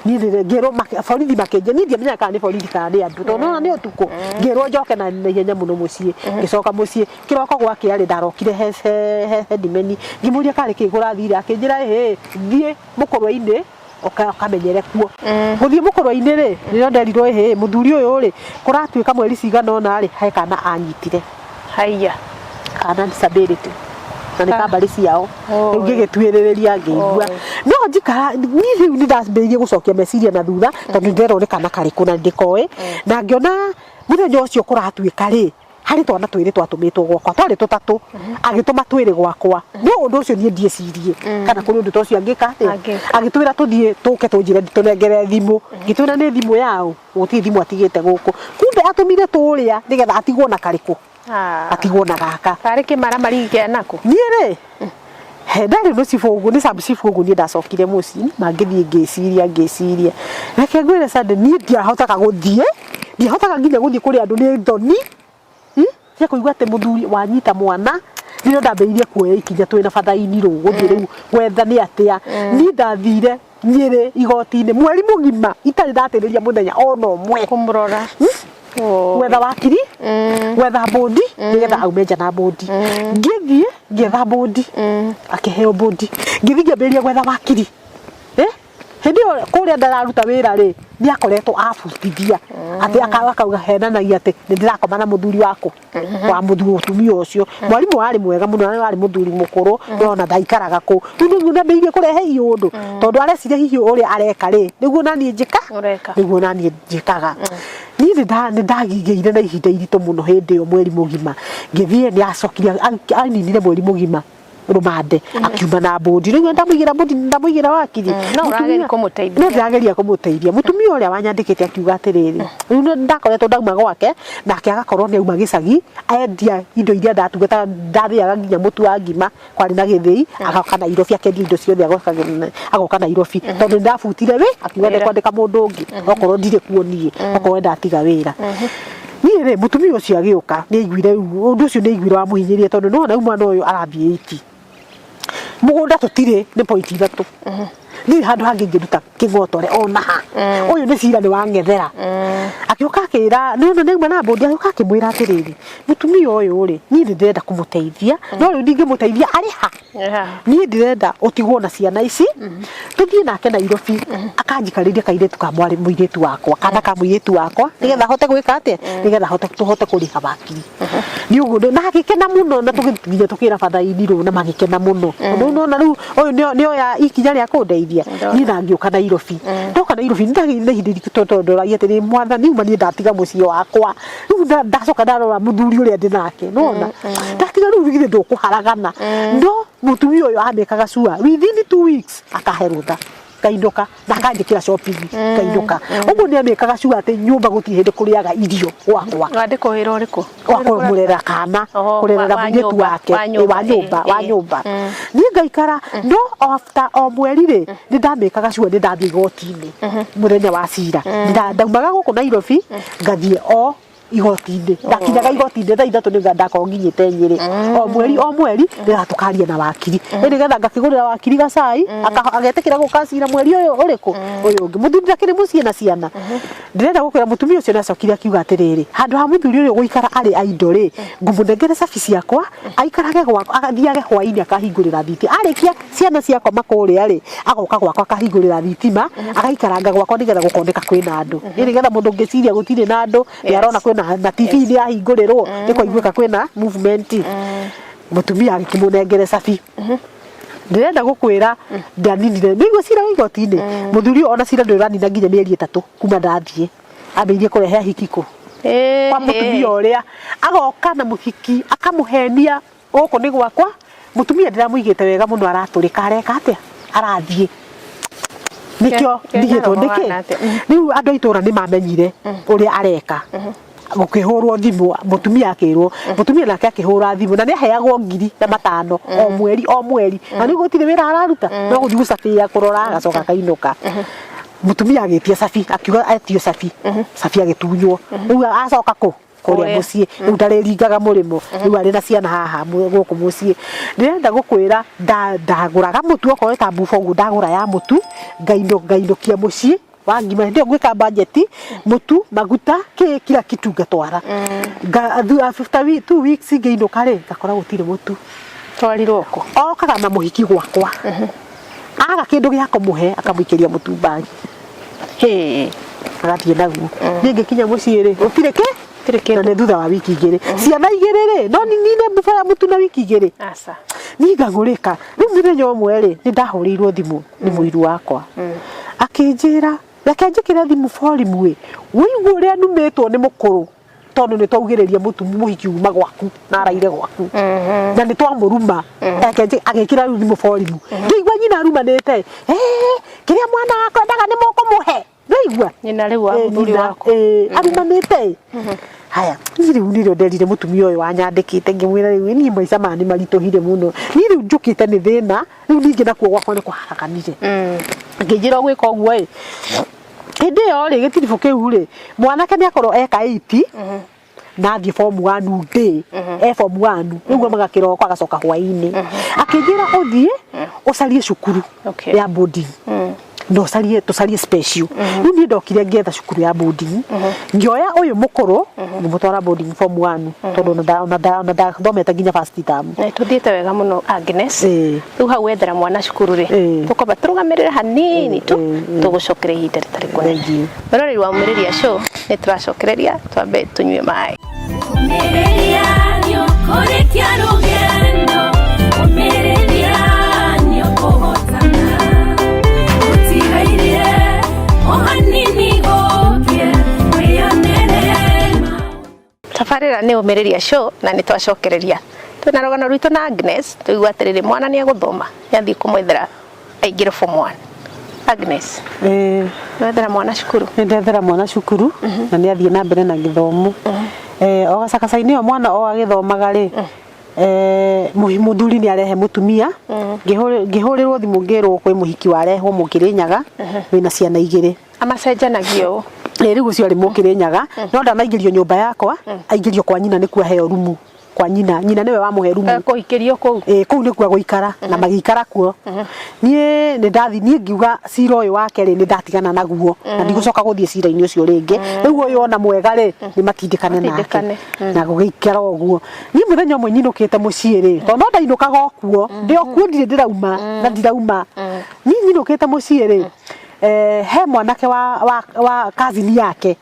Niĩ ngĩrwo borithi makĩnjĩra, niĩ ndiamenyaga kana nĩ borithi kana nĩ andũ tondũ nĩwona nĩ ũtukũ. Ngĩrwo njoke na ihenya mũno mũciĩ, ngĩcoka mũciĩ. Kĩroko gwakĩa rĩ, ndarokire he headman ngĩmũria karĩ kĩ kũrathire, akĩnjĩra ĩhĩ thiĩ mũkũrwe-inĩ ũkamenyere kuo. Gũthiĩ mũkũrwe-inĩ rĩ, nĩrĩo nderirwo ĩhĩ mũthuri ũyũ rĩ, kũratuĩka mweri cigana ũna rĩ, he kana anyitire. Haiya. Kana disability na nĩ ka mbarĩ ciao. Rĩu ngĩgĩtuĩrĩrĩria ngĩigua. No njikara niĩ rĩu nĩ ndambĩrĩirie gũcokia meciria na thutha tondũ nĩ nderwo nĩ kana karĩkũ na ndĩkoĩ. Na ngĩona mũthenya ũcio kũratuĩka rĩ, Harĩ twana twĩrĩ twatũmĩtwo gwakwa, twarĩ tũtatũ, agĩtũma twĩrĩ gwakwa. No ũndũ ũcio niĩ ndiecirie kana kũrĩ ũndũ ta ũcio angĩka atĩa. Angĩka. Agĩtwĩra tũthiĩ tũke tũnjĩre tũnengere thimũ. Ngĩtwĩra nĩ thimũ yaũ, gũtirĩ thimũ atigĩte gũkũ. Kumbe atũmire tũrĩa nĩgetha atigwo na karĩkũ? Atigwo na gaka. Karĩ kĩmaramari gĩa nako. Niĩ rĩ, he ndarĩ nĩ cibũ ũguo, nĩ sub chief ũguo, niĩ ndacokire mũciĩ ma ngĩthiĩ ngĩciria ngĩciria. Reke ngwĩre Sunday, niĩ ndiahotaga gũthiĩ, ndiahotaga nginya gũthiĩ kũrĩ andũ nĩ thoni cia kũigua atĩ mũthuri wanyita mwana. Nĩrĩo ndambĩrĩirie kuoya ikinya twĩna bathaini rũ gũthiĩ rĩu gwetha nĩ atĩa. Niĩ ndathire Nyĩrĩ igoti-inĩ mweri mũgima itarĩ ndatĩrĩria mũthenya ona ũmwe. Kũmũrora. Gwetha wakiri, gwetha bũndi nĩgetha aume nja na bũndi. Ngĩthiĩ ngĩetha bũndi, akĩheo bũndi. Ngĩthiĩ ngĩambĩrĩria gwetha wakiri. Eh? Hĩndĩ ĩyo kũrĩa ndararuta wĩra rĩ, nĩ akoretwo abutithia atĩ akauga henanagia atĩ nĩ ndĩrakoma na mũthuri wakwa. Wa mũtumia ũcio mwarimũ warĩ mwega mũno na warĩ mũthuri mũkũrũ, no ona ndaikaraga kũu. Rĩu nĩguo ndambĩrĩirie kũrehe iũndũ tondũ areciria hihi ũrĩa areka rĩ, nĩguo naniĩ njĩka. Ũreka. Nĩguo naniĩ njĩkaga. Niĩ nĩ ndagĩire na ihinda iritũ mũno hĩndĩ ĩyo mweri mũgima. Ngĩthiĩ, nĩ acokire aninire mweri mũgima rũmande, akiuma na bũndi. Rĩu ndamũigĩra bũndi, ndamũigĩra wakiri. No ũrageria kũmũteithia. No ndĩrageria kũmũteithia. Mũtumia ũrĩa wanyandĩkĩte akiuga atĩrĩrĩ, rĩu nĩ ndakoretwo ndauma gwake, nake agakorwo nĩ auma gĩcagi, endia indo iria ndatungataga, ndathĩaga nginya mũtu wa ngima, kwarĩ na gĩthĩi, agoka Nairobi akendia indo ciothe, agoka Nairobi. Tondũ nĩ ndabutire wĩ, akiuga Wĩra. ndekwandĩka mũndũ ũngĩ, okorwo ndirĩ kuo niĩ, okorwo we ndatiga wĩra. Niĩ rĩ, mũtumia ũcio agĩũka, nĩ aiguire rĩu, ũndũ ũcio nĩ aiguire wamũhinyĩrĩria tondũ nĩwona rĩu mwana ũyũ arathiĩ 8. Mũgũnda tũtirĩ, nĩ point ithatũ. Ndirĩ handũ hangĩ ingĩruta kĩng'otore ona ha. Ũyũ nĩ cira nĩ wang'ethera. Agĩũka akĩra, nĩwona nĩ auma na mbũndi, agĩũka akĩmwĩra atĩrĩrĩ, mũtumia ũyũ rĩ, niĩ nĩ ndĩrenda kũmũteithia, no rĩu ndingĩmũteithia arĩ ha? Niĩ ndĩrenda ũtigwo na ciana ici, tũthiĩ nake Nairobi, akanjikarĩrie kairĩtu ka mwarĩ mũirĩtu wakwa, kana ka mũirĩtu wakwa, nĩgetha ahote gwĩka atĩa? Nĩgetha ahote tũhote kũrĩha wakiri. Nĩ ũguo na agĩkena mũno, na tũgĩthiĩ tũkĩra bathaini rũ na magĩkena mũno. Rĩu nĩwona rĩu ũyũ nĩoya ikinya rĩa kũndeithia. Niĩ na ngĩũka Nairobi. Ndoka Nairobi nĩ ndagĩire na ihinda iritũ tondũ ndoragia atĩrĩrĩ, Mwathani, uma niĩ ndatiga mũciĩ wakwa. Rĩu ndacoka ndarora mũthuri ũrĩa ndĩ nake, nĩwona? Ndatiga rĩu githĩ ndũkũharagana. No mũtumia ũyũ amĩkaga sure within 2 weeks akahe rũtha ngainũka na akanjĩkĩra shopping ngainũka. Ũguo nĩ amĩkaga sure atĩ nyũmba gũtirĩ hĩndĩ kũrĩaga irio gwakwa. Wandĩkwo wĩra ũrĩkũ? Wa kũmũrera kana kũrerera mũirĩtu wake wa nyũmba, wa nyũmba. Niĩ ngaikara, no after o mweri rĩ, nĩ ndamĩkaga sure nĩ ndathiĩ igoti-inĩ mũthenya wa cira. Ndaumaga gũkũ Nairobi ngathiĩ o igoti-inĩ, ndakinyaga igoti-inĩ thaa 3 nĩ ndakorwo nginyĩte Nyĩrĩ. O mweri o mweri nĩgetha tũkaria na wakiri, nĩgetha ngakĩgũrĩra wakiri gacai, agetĩkĩra gũka cira mweri ũyũ ũrĩkũ ũyũ ũngĩ. Mũthuri ndakĩrĩ mũciĩ na ciana. Ndĩrenda gũkwĩra mũtumia ũcio nĩacokire akiuga atĩrĩrĩ, handũ ha mũthuri ũyũ gũikara arĩ aindo rĩ, ngũmũnengere cabi ciakwa aikarage gwakwa, athiage hwainĩ akahingũrĩra thitima, arĩkia ciana ciakoma kũrĩa rĩ, agoka gwakwa akahingũrĩra thitima, agaikaranga gwakwa nĩgetha gũkoneka kwĩna andũ. Nĩ nĩgetha mũndũ ũngĩciria gũtirĩ na andũ, nĩ arona kwĩna na TV nĩ yahingũrĩrwo, nĩ kwaiguĩka kwĩna movement. Mũtumia agĩkĩmũnengere cabi. Ndĩrenda gũkwĩra ndaninire nĩguo cira wa igoti-inĩ. Mũthuri ũyũ ona cira ndũrĩ ũranina nginya mĩeri 3 kuma ndathiĩ. Ambĩrĩirie kũrehe ahiki kũ? Kwa mũtumia ũrĩa agoka na mũhiki akamũhenia gũkũ nĩ gwakwa. Mũtumia ndĩramũigĩte wega mũno, aratũrĩka, areka atĩa, arathiĩ. Nĩkĩo ndigĩtwo nĩkĩ rĩu andũ a itũra nĩ mamenyire ũrĩa areka. Gũkĩhũrwo thimũ, mũtumia akĩrwo, mũtumia nake akĩhũra thimũ, na nĩ aheagwo 5,000 o mweri o mweri, na rĩu gũtirĩ wĩra araruta no gũthiĩ gũcabĩĩa kũrora, agacoka akainũka. Mũtumia agĩtia cabi, akiuga etio cabi, cabi agĩtunywo. Rĩu acoka kũ? Kũrĩa Kũrĩa. Mũciĩ. Rĩu ndarĩringaga mũrĩmo, rĩu arĩ na ciana haha gũkũ mũciĩ. Ndĩrenda gũkwĩra ndagũraga mũtu okorwo nĩ ta mbuba ũguo, ndagũra ya mũtu ngainũkia mũciĩ wa ngima. Hĩndĩ ĩyo ngwĩka budget, mũtu, maguta, kĩ, kila kitu ngatwara. After 2 weeks ngĩinũka rĩ, ngakora gũtirĩ mũtu. Twarirwo kũ? Okaga na mũhiki gwakwa, aga kĩndũ gĩa kũmũhe, akamũikĩria mũtu bag agathiĩ naguo. Niĩ ngĩkinya mũciĩ rĩ, gũtirĩ kĩ. Gũtirĩ kĩndũ. Na nĩ thutha wa wiki 2, ciana igĩrĩ rĩ, no ninine mbuba ya mũtu na wiki 2? Aca. Niĩ ngagũrĩka. Rĩu mũthenya ũmwe rĩ, nĩ ndahũrĩirwo thimũ nĩ mũiru wakwa, akĩnjĩra reke njĩkĩre thimũ volume ĩ, wĩigue ũrĩa numĩtwo nĩ mũkũrũ. Tondũ nĩ twaugĩrĩria mũhiki uma gwaku na araire gwaku na nĩ twamũruma. Reke agĩkĩra rĩu thimũ borimu, ngĩigua nyina arumanĩte, "Eh, kĩrĩa mwana wakwa endaga nĩ mũkũmũhe." Nĩigua? Nyina rĩu wa mũthuri nyina, waku. Arumanĩte. Haya, niĩ rĩu nĩrĩo nderire mũtumia ũyũ wanyandĩkĩte, ngĩmwĩra, rĩu niĩ maica maya nĩ maritũhire mũno, niĩ rĩu njũkĩte nĩ thĩna, rĩu ningĩ nakuo gwakwa nĩ kwaharaganire. Ngĩnjĩra ũgwĩka ũguo ĩ, hĩndĩ ĩyo rĩ, gĩtiribũ kĩu rĩ, mwanake nĩ akorwo eka 8 na athiĩ form 1 ndĩ e form 1 rĩu amaga kĩroko agacoka hwaĩ-inĩ. Akĩnjĩra ũthiĩ ũcarie cukuru ya boarding na ũcarie, tũcarie special. Rĩu niĩ ndokire ngĩetha cukuru ya boarding, ngĩoya ũyũ mũkũrũ ngĩmũtwara boarding form 1, tondũ ona ndathomete nginya first term. Na tũthiĩte wega mũno, Agnes. Rĩu hau wethera mwana cukuru rĩ, tũkwamba tũrũgamĩrĩre hanini tu, tũgũcokeria ihinda rĩtarĩ kũnene. Thank you. Mwĩroreri wa Ũmĩrĩria Show, nĩ tũracokereria, twambe tũnyue maĩ. Ũmĩrĩria nĩũkũrĩkia rũgendo, ũmĩrĩria nĩũkũhotana, gũtigaire o hanini gũkĩe wĩyonere maũndũ. Tabarĩra nĩ Ũmĩrĩria Show na nĩ twacokereria. Twĩna rũgano rwitũ na Agnes, tũigua atĩrĩrĩ, mwana nĩ egũthoma, nĩ athiĩ kũmwethera aingĩre form 1. Agnes, wethera mwana cukuru? Nĩ ndethera mwana cukuru na nĩ athiĩ na mbere na gĩthomo. O gacakaca-inĩ ĩyo mwana o agĩthomaga rĩ, mũthuri nĩ arehe mũtumia. Ngĩhũrĩrwo thimũ ngĩrwo kwĩ mũhiki warehwo Mũkĩrĩnyaga wĩna ciana igĩrĩ. Amacenjanagio ũũ? Ĩ, rĩu ũcio arĩ Mũkĩrĩnyaga, no ndanaingĩrio nyũmba yakwa, aingĩrio kwa nyina, nĩkuo aheo rumu kwa nyina. Nyina nĩwe wamũhe rumu. Kũhikĩrio kũu? Ĩ, kũu nĩkuo agũikara na magĩikara kuo. Niĩ nĩ ndathi, niĩ ngiuga cira ũyũ wake rĩ, nĩ ndatigana naguo na ndigũcoka gũthiĩ cira-inĩ ũcio rĩngĩ. Rĩu ũyũ ona mwega rĩ, nĩ matindĩkane nake. Matindĩkane. Na gũgĩikara ũguo. Niĩ mũthenya ũmwe nyinũkĩte mũciĩ rĩ, tondũ no ndainũkaga o kuo, ndĩ o kuo, ndirĩ ndĩrauma na ndirauma. Niĩ nyinũkĩte mũciĩ rĩ, he mwanake wa cousin yake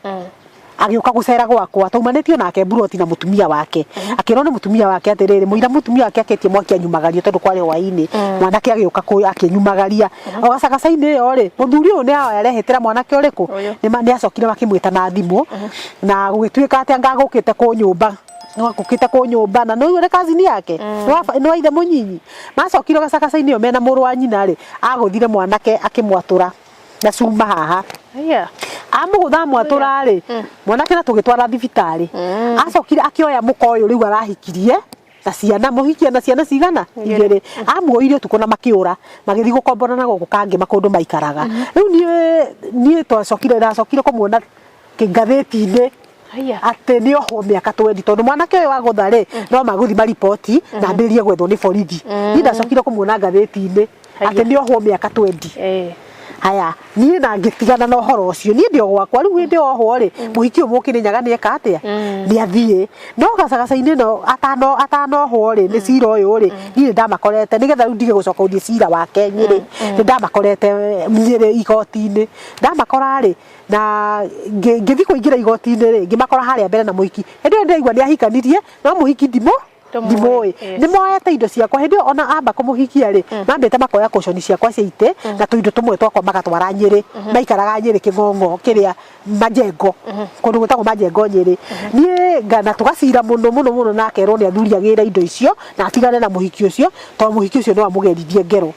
agĩũka gũcera gwakwa, taumanĩtio nake mburoti na mũtumia wake. Akĩrwo nĩ mũtumia wake atĩrĩrĩ, mũira mũtumia wake akĩtie mwaki anyumagario, tondũ kwarĩ hwaĩ-inĩ. Mwanake agĩũka akĩnyumagaria. O gacagaca-inĩ ĩyo rĩ, mũthuri ũyũ nĩ arehĩtĩra mwanake ũrĩkũ? Ũyũ. Nĩ acokire makĩmwĩta na thimũ na gũgĩtuĩka atĩ anga gũkĩte kũnyũmba, gũkĩte kũnyũmba na nĩ nĩ cousin yake, nĩ wa ithe mũnyinyi. Macokire gacagaca-inĩ ĩyo mena mũrũ wa nyina rĩ, agũthire mwanake akĩmwatũra na cuma haha. Aya. Amũgũtha amwatũra rĩ, mwanake na tũgĩtwara thibitarĩ. Acokire akĩoya mũka ũyũ rĩu arahikirie na ciana, mũhikia na ciana cigana? Igĩrĩ. Amuoire ũtukũ na makĩũra, magĩthiĩ gũkombora na gũkũ kangĩ makũndũ maikaraga. Rĩu niĩ twacokire, ndacokire kũmuona ngathĩti-inĩ Aya. atĩ nĩ ohwo mĩaka 20, tondũ mwanake ũyũ wagũtha rĩ, no magũthi mariboti na ambĩrĩrie gwethwo nĩ borithi. Niĩ ndacokire kũmuona ngathĩti-inĩ atĩ nĩ ohwo mĩaka 20. Haya, niĩ na ngĩtigana na ũhoro ũcio, niĩ ndĩ o gwakwa. Rĩu hĩndĩ ohwo rĩ, mũhiki ũyũ Mũkĩrĩnyaga nĩ eka atĩa? Nĩ athiĩ no gacagaca-inĩ no atanohwo rĩ, nĩ cira ũyũ rĩ, niĩ nĩ ndamakorete, nĩgetha rĩu ndige gũcoka gũthiĩ cira wake Nyĩrĩ. Nĩ ndamakorete Nyĩrĩ igoti-inĩ, ndamakora rĩ, na ngĩthiĩ kũingĩra igoti-inĩ rĩ, ngĩmakora harĩa mbere na mũhiki. Hĩndĩ ĩyo ndĩraigua nĩ ahikanirie, no mũhiki ndimũ Ndũmũĩ, ndimũĩ. Nĩ moete indo ciakwa hĩndĩ ĩyo ona amba kũmũhikia rĩ, mambĩte makoya cushion ciakwa cia itĩ na tũindo tũmwe twakwa magatwara Nyĩrĩ. Maikaraga Nyĩrĩ Kĩng'ong'o kĩrĩa Majengo, kũndũ gwĩtagwo Majengo Nyĩrĩ. Niĩ ngana tũgacira mũno mũno mũno, na akerwo nĩ athuri agĩre indo icio na atigane na mũhiki ũcio, tondũ mũhiki ũcio no amũgerithie ngero.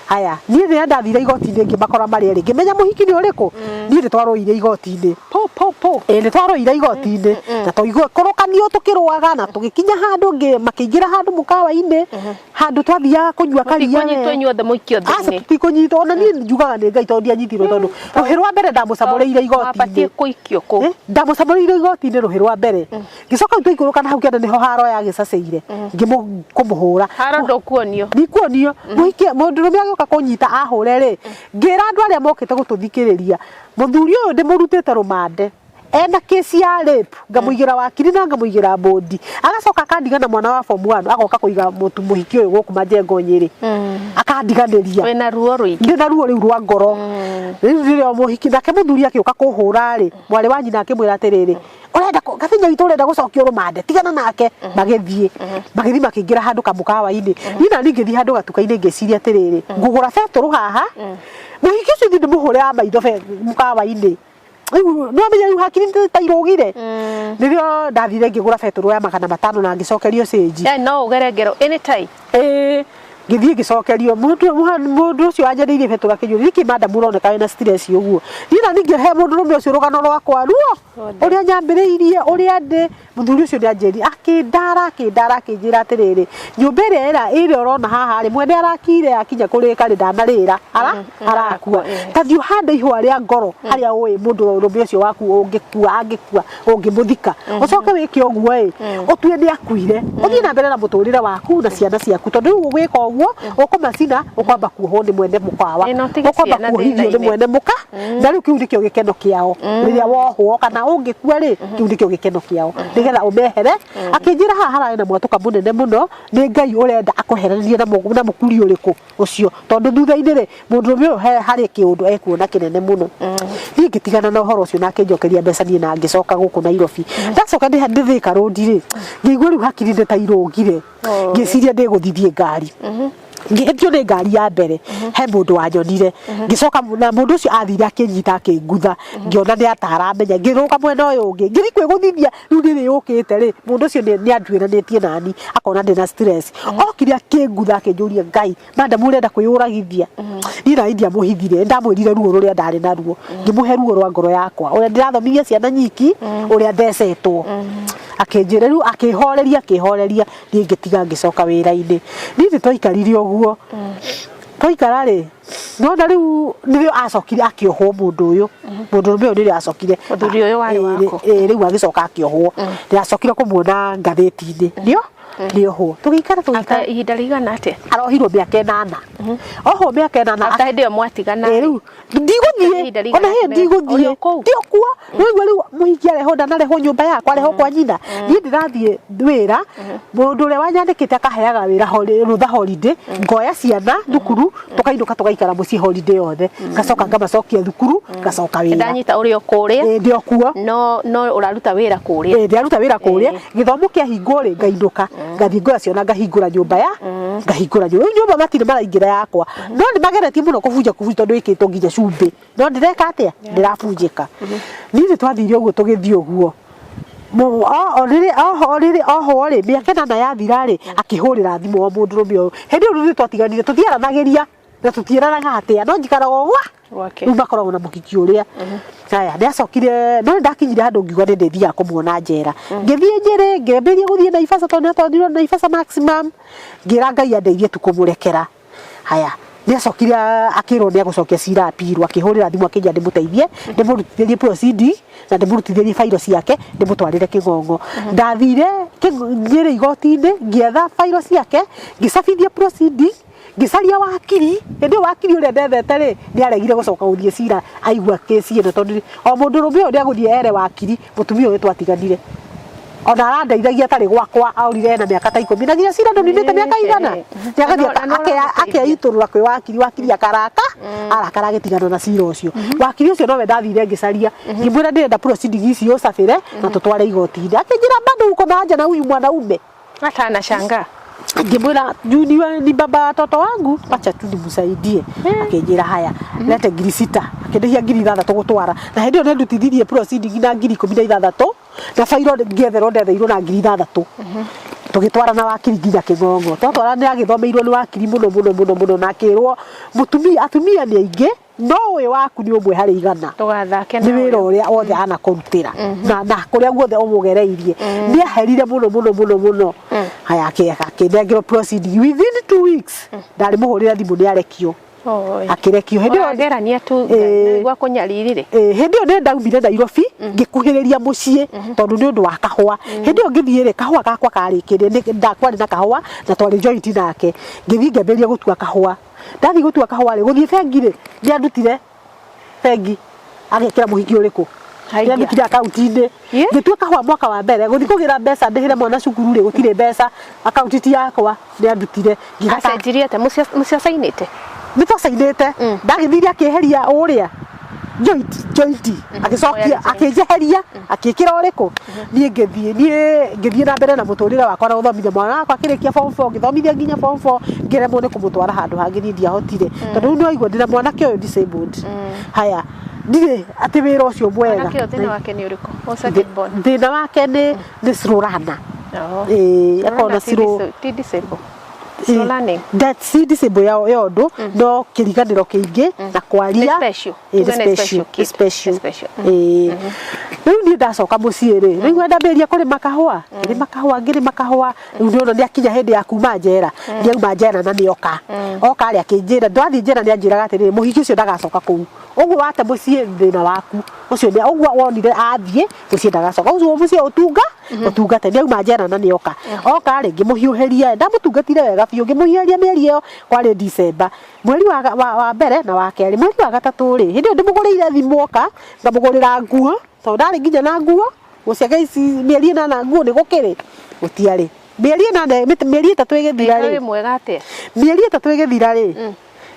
Haya, niĩ rĩrĩa ndathire igoti-inĩ ngĩmakora marĩ erĩ, ngĩmenya mũhiki nĩ ũrĩkũ. Niĩ nĩ twarũire igoti-inĩ. Po po po. Ĩĩ, nĩ twarũire igoti-inĩ na tũikũrũkanio tũkĩrũaga na tũgĩkinya handũ makĩingĩra handũ mũkawa-inĩ, handũ twathiaga kũnyua karia. Mũtikũnyitwo inyuothe mũikio Aca, thĩinĩ? tũtikũnyitwo. Ona niĩ njugaga nĩ Ngai tondũ ndianyitirwo, tondũ rũhĩ rwa mbere ndamũcamũrĩire igoti-inĩ. Mabatiĩ kũikio kũu. Ndamũcamũrĩire igoti-inĩ rũhĩ rwa mbere. Ngĩcoka rĩu twaikũrũka na hau kĩanda nĩho haro yagĩcacĩire, ngĩmũkũmũhũra. Haro ndũkuonio? Ndikuonio. Mũhiki mũndũrũme agĩũka kũnyita ahũre rĩ, ngĩra andũ arĩa mokĩte gũtũthikĩrĩria, mũthuri ũyũ ndĩmũrutĩte rũmande ena kesi ya rape, ngamũigĩra wakiri na ngamũigĩra bũndi, agacoka akandiga na mwana wa form 1, agoka kũiga mũtu mũhiki ũyũ gũkũ Majengo Nyĩrĩ, akandiganĩria. Wĩna ruo rũingĩ. Ndĩ na ruo rĩu rwa ngoro rĩu. Rĩrĩa mũhiki nake mũthuri akĩũka kũhũra rĩ, mwarĩ wa nyina akĩmwĩra atĩrĩrĩ, ũrenda gabinya witũ ũrenda gũcokio rũmande, tigana nake. Magĩthiĩ makĩingĩra handũ kamũkawa-inĩ. Niĩ nani ngĩthiĩ handũ gatuka-inĩ, ngĩciria atĩrĩrĩ, ngũgũra betũrũ haha, mũhiki ũcio thiĩ ndĩmũhũre wa maitho mũkawa-inĩ. Rĩu nĩwamenya rĩu hakiri nĩ ta irũgire. Nĩrĩo ndathire ngĩgũra betũrũ ya 500 na ngĩcokerio cĩnji. Yani no ũgere ngero anytime. Ĩĩ, ngĩthiĩ ngĩcokerio. Mũndũ ũcio wanyeneirie betũrũ akĩnjũria, nĩkĩ madam ũroneka wĩna stress ũguo? Niĩ na ningĩ he mũndũrũme ũcio rũgano rwakwa ruo ũrĩa nyambĩrĩirie, ũrĩa ndĩ. Mũthuri ũcio nĩ anjĩrire, akĩndara, akĩndara, akĩnjĩra atĩrĩrĩ, nyũmba ĩrĩa ĩrĩa ũrona haha rĩ, mwene arakire akinya kũrĩka rĩ, ndanarĩra, arakua. Ta thiĩ ũhande ihũa rĩa ngoro harĩa ũĩ mũndũ ũrũme ũcio waku ũngĩkua, angĩkua, ũngĩmũthika. Ũcoke wĩke ũguo ĩ, ũtue nĩ akuire, ũthiĩ na mbere na mũtũrĩre waku na ciana ciaku, tondũ rĩu ũgwĩka ũguo, ũkũmacina, ũkwamba kuohwo nĩ mwene mũkawa, Ĩ, na ũtige ũkwamba ciana kuohithio nĩ thĩna-inĩ. mwene mũka, na rĩu kĩu nĩkĩo gĩkeno kĩao. Rĩrĩa wohwo kana ũngĩkua rĩ, kĩu nĩkĩo gĩkeno kĩao, nĩgetha ũmehere. Akĩnjĩra haha hararĩ na mwatũka mũnene mũno, nĩ Ngai ũrenda akweheranie na mũkuri ũrĩkũ ũcio, tondũ thutha-inĩ rĩ, mũndũrũme ũyũ harĩ kĩũndũ ekuona kĩnene mũno. Niĩ ngĩtigana na ũhoro ũcio na akĩnjokeria mbeca niĩ na ngĩcoka gũkũ Nairobi. Ndacoka ndĩ Thika Road rĩ, ngĩigua rĩu hakiri nĩ ta irũgire, ngĩciria ndĩgũthithie ngari. Ngĩhĩtio nĩ ngari ya mbere, he mũndũ wanyonire, ngĩcoka na mũndũ ũcio athire akĩnyita akĩngutha, ngĩona nĩ ataramenya, ngĩrũga mwena ũyũ ũngĩ, ngĩthiĩ kwĩgũthithia, rĩu rĩrĩ yũkĩte rĩ, mũndũ ũcio nĩ anduĩranĩtie nani, akona ndĩna stress. Okire akĩngutha akĩnjũria, Ngai, madam ũrenda kwĩyũragithia? Niĩ nani ndiamũhithire, ndamwĩrire ruo rũrĩa ndarĩ naruo, ngĩmũhe ruo rwa ngoro yakwa, ũrĩa ndĩrathomithia ciana nyiki, ũrĩa thecetwo. Akĩnjĩra rĩu, akĩhoreria, akĩhoreria, niĩ ngĩtiga ngĩcoka wĩra-inĩ. Niĩ nĩ twaikarire ũguo, twaikara rĩ, nona rĩu nĩrĩo acokire akĩohwo mũndũ ũyũ, mũndũrũme ũyũ nĩrĩo acokire. Mũthuri ũyũ warĩ waku. Ĩĩ, rĩu agĩcoka akĩohwo. Ndĩracokire kũmuona ngathĩti-inĩ, nĩo nĩohwo. Tũgĩikara tũgĩikara. After ihinda rĩigana atĩa? Arohirwo mĩaka 8. Ohwo mĩaka 8. After hĩndĩ ĩyo mwatigana. Ĩĩ, rĩu ndigũthiĩ, ona hĩndĩ ndigũthiĩ, ndio kuo. Rĩu rĩu mũhiki arehwo ndanarehwo nyũmba yakwa, arehwo kwa nyina. Niĩ ndĩrathiĩ wĩra, mũndũ ũrĩa wanyandĩkĩte akaheaga wĩra rũtha holiday, ngoya ciana thukuru, tũkainũka tũgaikara mũciĩ holiday yothe. Ngacoka ngamacokia thukuru, ngacoka wĩra. Ndanyita ũrĩ o kũrĩa. Ĩĩ, ndĩ o kuo. No ũraruta wĩra kũrĩa. Ĩĩ, ndĩraruta wĩra kũrĩa. Gĩthomo kĩahingwo rĩ, ngainũka. Ngathiĩ ngoya ciana ngahingũra nyũmba ya, ngahingũra nyũmba. Rĩu nyũmba matirĩ maraingĩra yakwa. No nĩ mageretie mũno kũbunja kũbunja tondũ ĩkĩtwo nginya cumbĩ. No ndĩreka atĩa? Ndĩrabunjĩka. Niĩ nĩ twathire ũguo tũgĩthiĩ ũguo. Rĩrĩ ohwo rĩ, mĩaka 8 yathira rĩ, akĩhũrĩra thimũ o mũndũrũme ũyũ. Hĩndĩ ĩyo rĩu nĩ twatiganire, tũtiaranagĩria na tũtiĩranaga atĩa, no njikaraga o gwake. Rĩu makoragwo na mũhiki ũrĩa. Haya, nĩ acokire, no nĩ ndakinyire handũ ngiuga nĩ ndĩthiaga kũmuona njera. Ngĩthiĩ Nyĩrĩ, ngĩambĩrĩria gũthiĩ Naivasha tondũ nĩ atwarirwo Naivasha maximum. Ngĩra Ngai andeithie tu kũmũrekera. Haya, nĩ acokire akĩrwo nĩ egũcokia cira appeal, akĩhũrĩra thimũ akĩnjĩra ndĩmũteithie, ndĩmũrutithĩrie proceeding na ndĩmũrutithĩrie bairo ciake, ndĩmũtwarĩre Kĩng'ong'o. Ndathire Nyĩrĩ igoti-inĩ, ngĩetha bairo ciake, ngĩcabithia proceeding, ngĩcaria wakiri, hĩndĩ ĩyo wakiri ũrĩa ndethete rĩ, nĩ aregire gũcoka gũthiĩ cira aigua kĩci ĩno tondũ o mũndũrũme ũyũ nĩ egũthiĩ ere wakiri mũtumia ũyũ twatiganire. Ona arandeithagia atarĩ gwakwa, aurire ena mĩaka ta 10 na nginya cira ndũninĩte mĩaka igana. Nĩ agathiĩ akeitũrũra kwĩ wakiri, wakiri akaraka, arakara agĩtigana na cira ũcio. Wakiri ũcio nowe ndathire ngĩcaria, ngĩmwĩra ndĩrenda proceeding ici ũcabĩre na tũtware igoti-inĩ. Akĩnjĩra bado uko na haja na huyu mwanaume. Hata anashangaa. Ngĩmwĩra juu ni baba watoto wangu, wacha tu nimsaidie. Akĩnjĩra haya, lete 6,000. Akĩndĩhia 6,000 gũtwara. Na hĩndĩ ĩyo nĩndutithirie proceeding na 16,000 na bairo ngĩetherwo ndetheirwo na 6,000. Tũgĩtwara na wakiri nginya Kĩng'ong'o. Twatwara nĩ agĩthomeirwo nĩ wakiri mũno mũno mũno mũno na akĩrwo mũtumia, atumia nĩ aingĩ no ũyũ waku nĩ ũmwe harĩ igana. Ndũgathake nĩ wĩra ũrĩa wothe anakũrutĩra na kũrĩa guothe ũmũgereirie. Nĩ aherire mũno mũno mũno mũno. Haya, akĩnengerwo proceeding within 2 weeks. Ndarĩ mũhũrĩra thimũ nĩ arekio. Akĩrekio. Hĩndĩ ĩyo Ũragerania tu gwa kũnyaririre. Hĩndĩ ĩyo nĩ ndaumire Nairobi ngĩkuhĩrĩria mũciĩ tondũ nĩ ũndũ wa kahũa. Hĩndĩ ĩyo ngĩthiĩ rĩ, kahũa gakwa karĩkĩrire, kwarĩ na kahũa na twarĩ joint nake. Ngĩthiĩ ngĩambĩrĩria gũtua kahũa. Ndathiĩ gũtua kahũa rĩ, gũthiĩ bengi rĩ, nĩ andutire bengi agekĩra mũhiki ũrĩkũ? Nĩ andutire akaunti-inĩ. Ngĩtua kahũa mwaka wa mbere, gũthiĩ kũgĩra mbeca ndĩhĩre mwana cukuru rĩ, gũtirĩ mbeca, akaunti ti yakwa, nĩ andutire. Acenjirie atĩa? Mũciacainĩte? Nĩ twacainĩte. Ndagĩthire akĩeheria ũrĩa joint, joint, agĩcokia, akĩnjeheria, akĩĩkĩra ũrĩkũ? Niĩ ngĩthiĩ, niĩ ngĩthiĩ na mbere na mũtũrĩre wakwa na gũthomithia mwana wakwa akĩrĩkia form 4, ngĩthomithia nginya form 4, ngĩremwo nĩ kũmũtwara handũ hangĩ, niĩ ndiahotire. Tondũ rĩu nĩ waigua ndĩna mwanake ũyũ disabled. Haya, Ndirĩ atĩ wĩra ũcio mwega. Mwanake ũyũ thĩna wake nĩ ũrĩkũ? O second born. Thĩna wake nĩ slow learner. Oh. Ĩĩ, akoragwo na Ti slow ti disable. Slow learning. That si disable ya ũndũ, no kĩriganĩro kĩingĩ na kwaria. Nĩ special. Ĩĩ, nĩ Tuge nĩ special, special nĩ kid. special. Nĩ special. Ĩĩ. Rĩu niĩ ndacoka mũciĩ rĩ, rĩu ndambĩrĩria kũrĩma kahũa, ngĩrĩma kahũa, ngĩrĩma kahũa, rĩu nĩona nĩakinya hĩndĩ ya kuma njera, nĩauma njera na nĩoka. Oka rĩ akĩnjĩra, twathiĩ njera nĩanjĩraga atĩrĩrĩ, mũhiki ũcio ndagacoka kũu. Ũguo wate mũciĩ thĩna waku, ũcio nĩ ũguo wonire athiĩ, mũciĩ ndagacoka. Ũcio mũciĩ ũtunga, ũtungate, nĩauma njera na nĩoka. Oka rĩ, ngĩmũhiũhĩria, ndamũtungatire wega biũ, ngĩmũhiũhĩria mĩeri ĩyo kwarĩ December. Mweri wa mbere na wa kerĩ, mweri wa gatatũ rĩ, hĩndĩ ĩyo ndĩmũgũrĩire thimũ oka, ngamũgũrĩra nguo, tondũ ndarĩ nginya na nguo, nguo ciake ici mĩeri ĩnana nguo nĩ gũkĩrĩ, gũtiarĩ. Mĩeri ĩnana, mĩeri 3 ĩgĩthira rĩ, Wĩ mwega atĩa? Mĩeri 3 ĩgĩthira rĩ,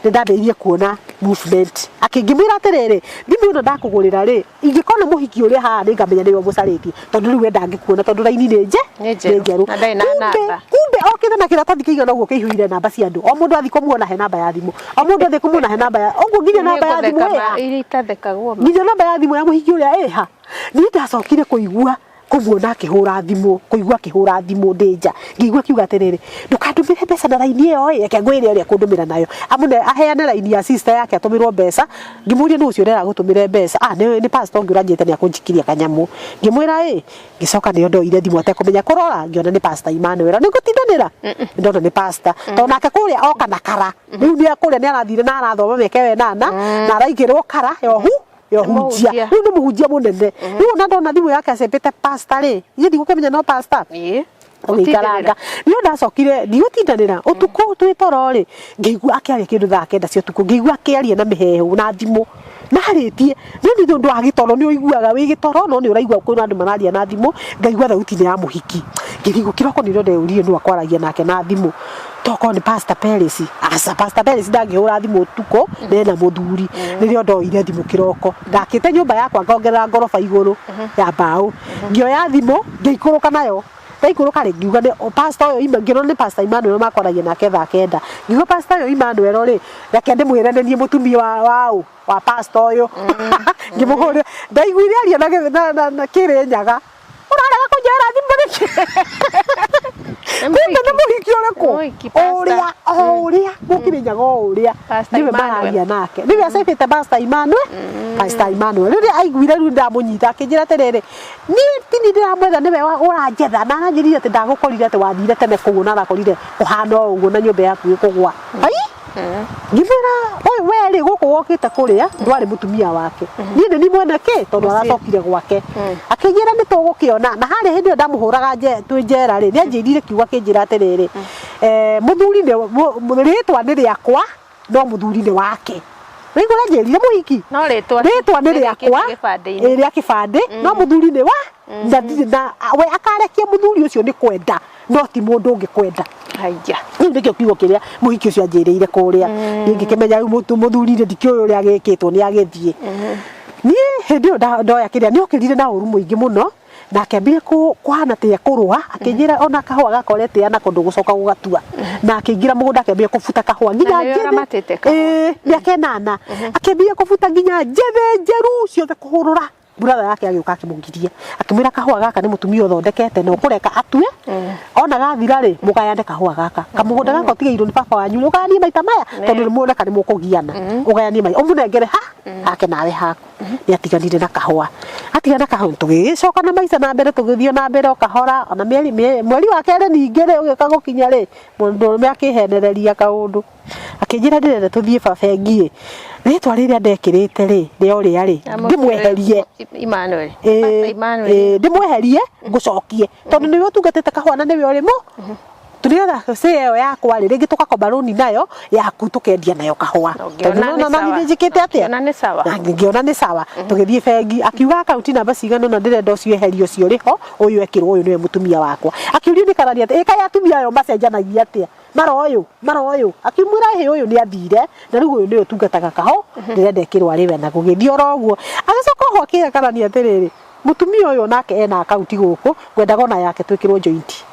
nĩ ndambĩrĩirie kuona movement. Akĩngĩmwĩra atĩrĩrĩ, thimũ ĩno ndakũgũrĩra rĩ, ingĩkona mũhiki ũrĩa haha nĩ ngamenya nĩwe ũmũcarĩtie, tondũ rĩu we ndangĩkuona tondũ raini nĩ nje Nĩ njerũ. Na ndarĩ na Kumbe, namba. kumbe okĩte na kĩratathi kĩigana ũguo kĩihũire namba cia andũ. O mũndũ athiĩ kũmuona he namba ya thimũ, o mũndũ athiĩ kũmuona he namba ya ũguo, nginya namba ya thimũ ĩha. Iria itathekagwo ma. Nginya namba ya thimũ ya mũhiki ũrĩa ĩha. Niĩ ndacokire kũigua kũmuona akĩhũra thimũ, kũigua akĩhũra thimũ ndĩ nja, ngĩigua akiuga atĩrĩrĩ, ndũkandũmĩre mbeca na raini ĩyo ĩ, reke ngwĩre ũrĩa ekũndũmĩra nayo, amũne aheane raini ya sister yake atũmĩrwo mbeca. Ngĩmũria, nũ ũcio ũrera agũtũmĩre mbeca? Ah, nĩ pastor ũngĩ ũranjĩrĩte nĩ akũnjikiria kanyamũ. Ngĩmwĩra ĩ, ngĩcoka nĩo ndoire thimũ atekũmenya kũrora, ngĩona nĩ pastor Emmanuel. Nĩ ngũtindanĩra, ndona nĩ pastor, tondũ nake kũrĩa oka na kara rĩu nĩ kũrĩa nĩ arathire na arathoma mĩaka ĩyo 8 na araigĩrwo kara yohu yohunjia. Mũhunjia. Rĩu nĩ mũhunjia mũnene. Rĩu ona ndona thimũ yake acembete pastor rĩ, niĩ ndigũkĩmenya no pastor. Ũgĩikaranga nĩ ndacokire ndigũtindanĩra. Ũtukũ twĩ toro rĩ, ngĩigua akĩaria kĩndũ thaa 9 cia ũtukũ, ngĩigua akĩaria na mĩheehũ na thimũ narĩtie. No nĩ ũndũ wa gĩtoro, nĩ ũiguaga wĩ gĩtoro, no nĩ ũraigua kwĩna andũ mararia na thimũ. Ngaigua thauti nĩ ya mũhiki. Ngĩrigwo kĩroko nĩrĩo ndeũririe nũ akwaragia nake na thimũ, tokorwo nĩ Pastor Peris. Aca, Pastor Peris ndangĩhũra thimũ ũtukũ nena mũthuri. Nĩrĩo ndoire thimũ kĩroko, ndakĩte nyũmba yakwa ngongerera ngoroba igũrũ ya mbaũ, ngĩoya thimũ ngĩikũrũka nayo. Ndaikũrũka rĩ, ngiuga nĩ pastor ũyũ, ngĩona nĩ Pastor Emmanuel makwaragia nake thaa 9. Ngiuga pastor ũyũ Emmanuel rĩ, reke ndĩmwĩre nĩ niĩ mũtumia wa ũ wa pastor ũyũ. Ngĩmũhũrĩra, ndaiguire aria na Kĩrĩnyaga, ũrarega kũnjoera thimũ nĩkĩ? Kumbe nĩ mũhiki ũrĩkũ? Mũhiki, pastor. Ũrĩa o ũrĩa mũkĩrĩnyaga, o ũrĩa Pastor nĩwe Emmanuel. mararia nake, nĩwe acebete Pastor Emmanuel. Pastor Emmanuel rĩrĩa aiguire rĩu ndamũnyita, akĩnjĩra atĩrĩrĩ, niĩ tini ndĩramwetha, nĩwe ũranjetha, na aranjĩrire atĩ ndagũkorire, atĩ wathire tene kũu na arakorire kũhana o ũguo na nyũmba yaku ĩkũgwa. Ai, ngĩmwĩra, ũyũ we rĩ, gũkũ wokĩte kũrĩa ndwarĩ mũtumia wake, niĩ nĩ niĩ mwene kĩ, tondũ Mũciĩ. Aracokire gwake akĩnjĩra nĩ tũgũkĩona. Na harĩa hĩndĩ ĩyo ndamũhũraga twĩ njera rĩ, nĩ anjĩrire kiugo, akĩnjĩra atĩrĩrĩ, mũthuri nĩ rĩtwa nĩ rĩakwa, no mũthuri nĩ wake. Waigua ũrĩa anjĩrire mũhiki? No rĩtwa Rĩtwa nĩ nĩ rĩakwa, gĩbandĩ-inĩ. Ĩ, rĩa kĩbandĩ, no mũthuri nĩ wa na ndirĩ na we akarekia mũthuri ũcio nĩ kwenda, no ti mũndũ ũngĩ kwenda. Haiya. Rĩu nĩkĩo kiugo kĩrĩa mũhiki ũcio anjĩrĩire kũrĩa. Niĩ ngĩkĩmenya rĩu mũthuri rĩ, ndikĩũĩ ũrĩa agĩkĩtwo nĩ agĩthiĩ. Niĩ hĩndĩ ĩyo ndoya kĩrĩa, nĩ okĩrire na ũru mũingĩ mũno na akĩambia kũhana ta ekũrũa, akĩnjĩra ona kahũa gaka ũretĩa nako ndũgũcoka gũgatua, na akĩingĩra mũgũnda akĩambia kũbuta kahũa nginya Na nĩwe njĩthĩ. ũramatĩte kahũa? Ĩĩ, mĩaka 8 akĩambia kũbuta nginya njĩthĩ njeru ciothe kũhũrũra. Brother yake agĩũka akĩmũgiria, akĩmwĩra kahũa gaka nĩ mũtumia ũthondekete na ũkũreka atue, ona gathira rĩ, mũgayane kahũa gaka, kamũgũnda gaka ũtigĩirwo nĩ baba wanyu rĩ, ũgayanie maita maya, tondũ nĩ muoneka nĩ mũkũgiana, ũgayanie maita, ũmũnengere ha hake nawe haku. Nĩ atiganire na kahũa, atigana na kahũa, tũgĩgĩcoka na maica na mbere, tũgĩthiĩ na mbere o kahora. Ona mĩeri mweri wa kerĩ ningĩ rĩ, ũgĩũka gũkinya rĩ, mũndũrũme akĩhenereria kaũndũ, akĩnjĩra ndĩrenda tũthiĩ ba bengi ĩ, rĩtwa rĩrĩa ndekĩrĩte rĩ, rĩa ũrĩa rĩ, ndĩmweherie. Emmanuel. Ĩĩ, Pastor Emmanuel. Ĩĩ, ndĩmweherie ngũcokie, tondũ nĩwe ũtungatĩte kahũa na nĩwe ũrĩ mũ tũrĩetha cĩ ĩyo yakwa rĩ, rĩngĩ tũgakomba rũni nayo yaku, tũkendia nayo kahũa. Na ũngĩona Tondũ nĩ nĩwona sawa. nani njĩkĩte atĩa? Ũngĩona nĩ sawa. Na ngĩona nĩ sawa, tũgĩthiĩ bengi, akiuga akaunti namba cigana ũna ndĩrenda ũcio eherio, ũcio ũrĩ ho, ũyũ ekĩrwo, ũyũ nĩwe mũtumia wakwa. Akĩũrio nĩ karani atĩ ĩkaĩ atumia ayo macenjanagia atĩa, mara ũyũ mara ũyũ, akĩmwĩra ĩhĩ, ũyũ nĩ athire na rĩu ũyũ nĩwe ũtungataga kaho, ndĩrenda ĩkĩrwo arĩ we. Na gũgĩthiĩ oro ũguo. Agĩcoka oho akĩra karani atĩrĩrĩ, mũtumia ũyũ onake ena akaunti gũkũ, ngwendaga ona yake twĩkĩrwo joint.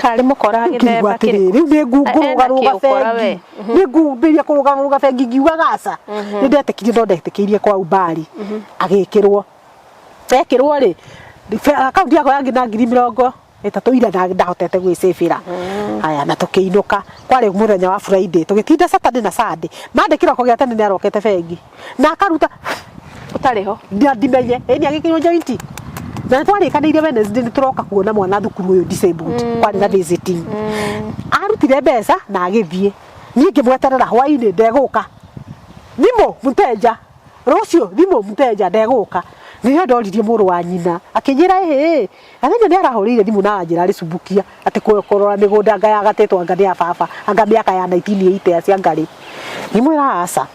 Karĩ mũkora ngĩigua gĩthemba atĩrĩrĩ kĩrĩkũ? rĩu nĩ ngũrũgarũga Ena kĩ ũkora bengi we? nĩ ngumbĩria kũrũgarũga bengi ngiugaga aca nĩ ndetĩkirie no ndetĩkĩirie kwa umbari agĩkĩrwo ekĩrwo rĩ akaunti yakwa yangĩ na 30,000 iria ndahotete gwĩcĩbĩra. Haya, na tũkĩinũka kwarĩ mũthenya wa Friday, tũgĩtinda Saturday na Sunday. Monday kĩroko gĩa tene nĩ arokete bengi na akaruta Ũtarĩ ho. Ndimenye ĩni agĩkĩrwo joint na nĩ twarĩkanĩire Wednesday nĩ tũroka kuona mwana thukuru ũyũ disabled, kwarĩ na visiting. Arutire mbeca na agĩthiĩ, niĩ ngĩmweterera hwainĩ ndegũka, thimũ mteja rũciũ, thimũ mteja ndegũka. Nĩrĩo ndoririe mũrũ wa nyina, akĩnjĩra ĩhĩ Gathenya nĩ arahũrĩire thimũ na anjĩra arĩ Subukia atĩ kũrora mĩgũnda anga yagatĩtwo anga nĩ ya baba anga mĩaka ya 1980 cia ngarĩ. Ngĩmwĩra aca.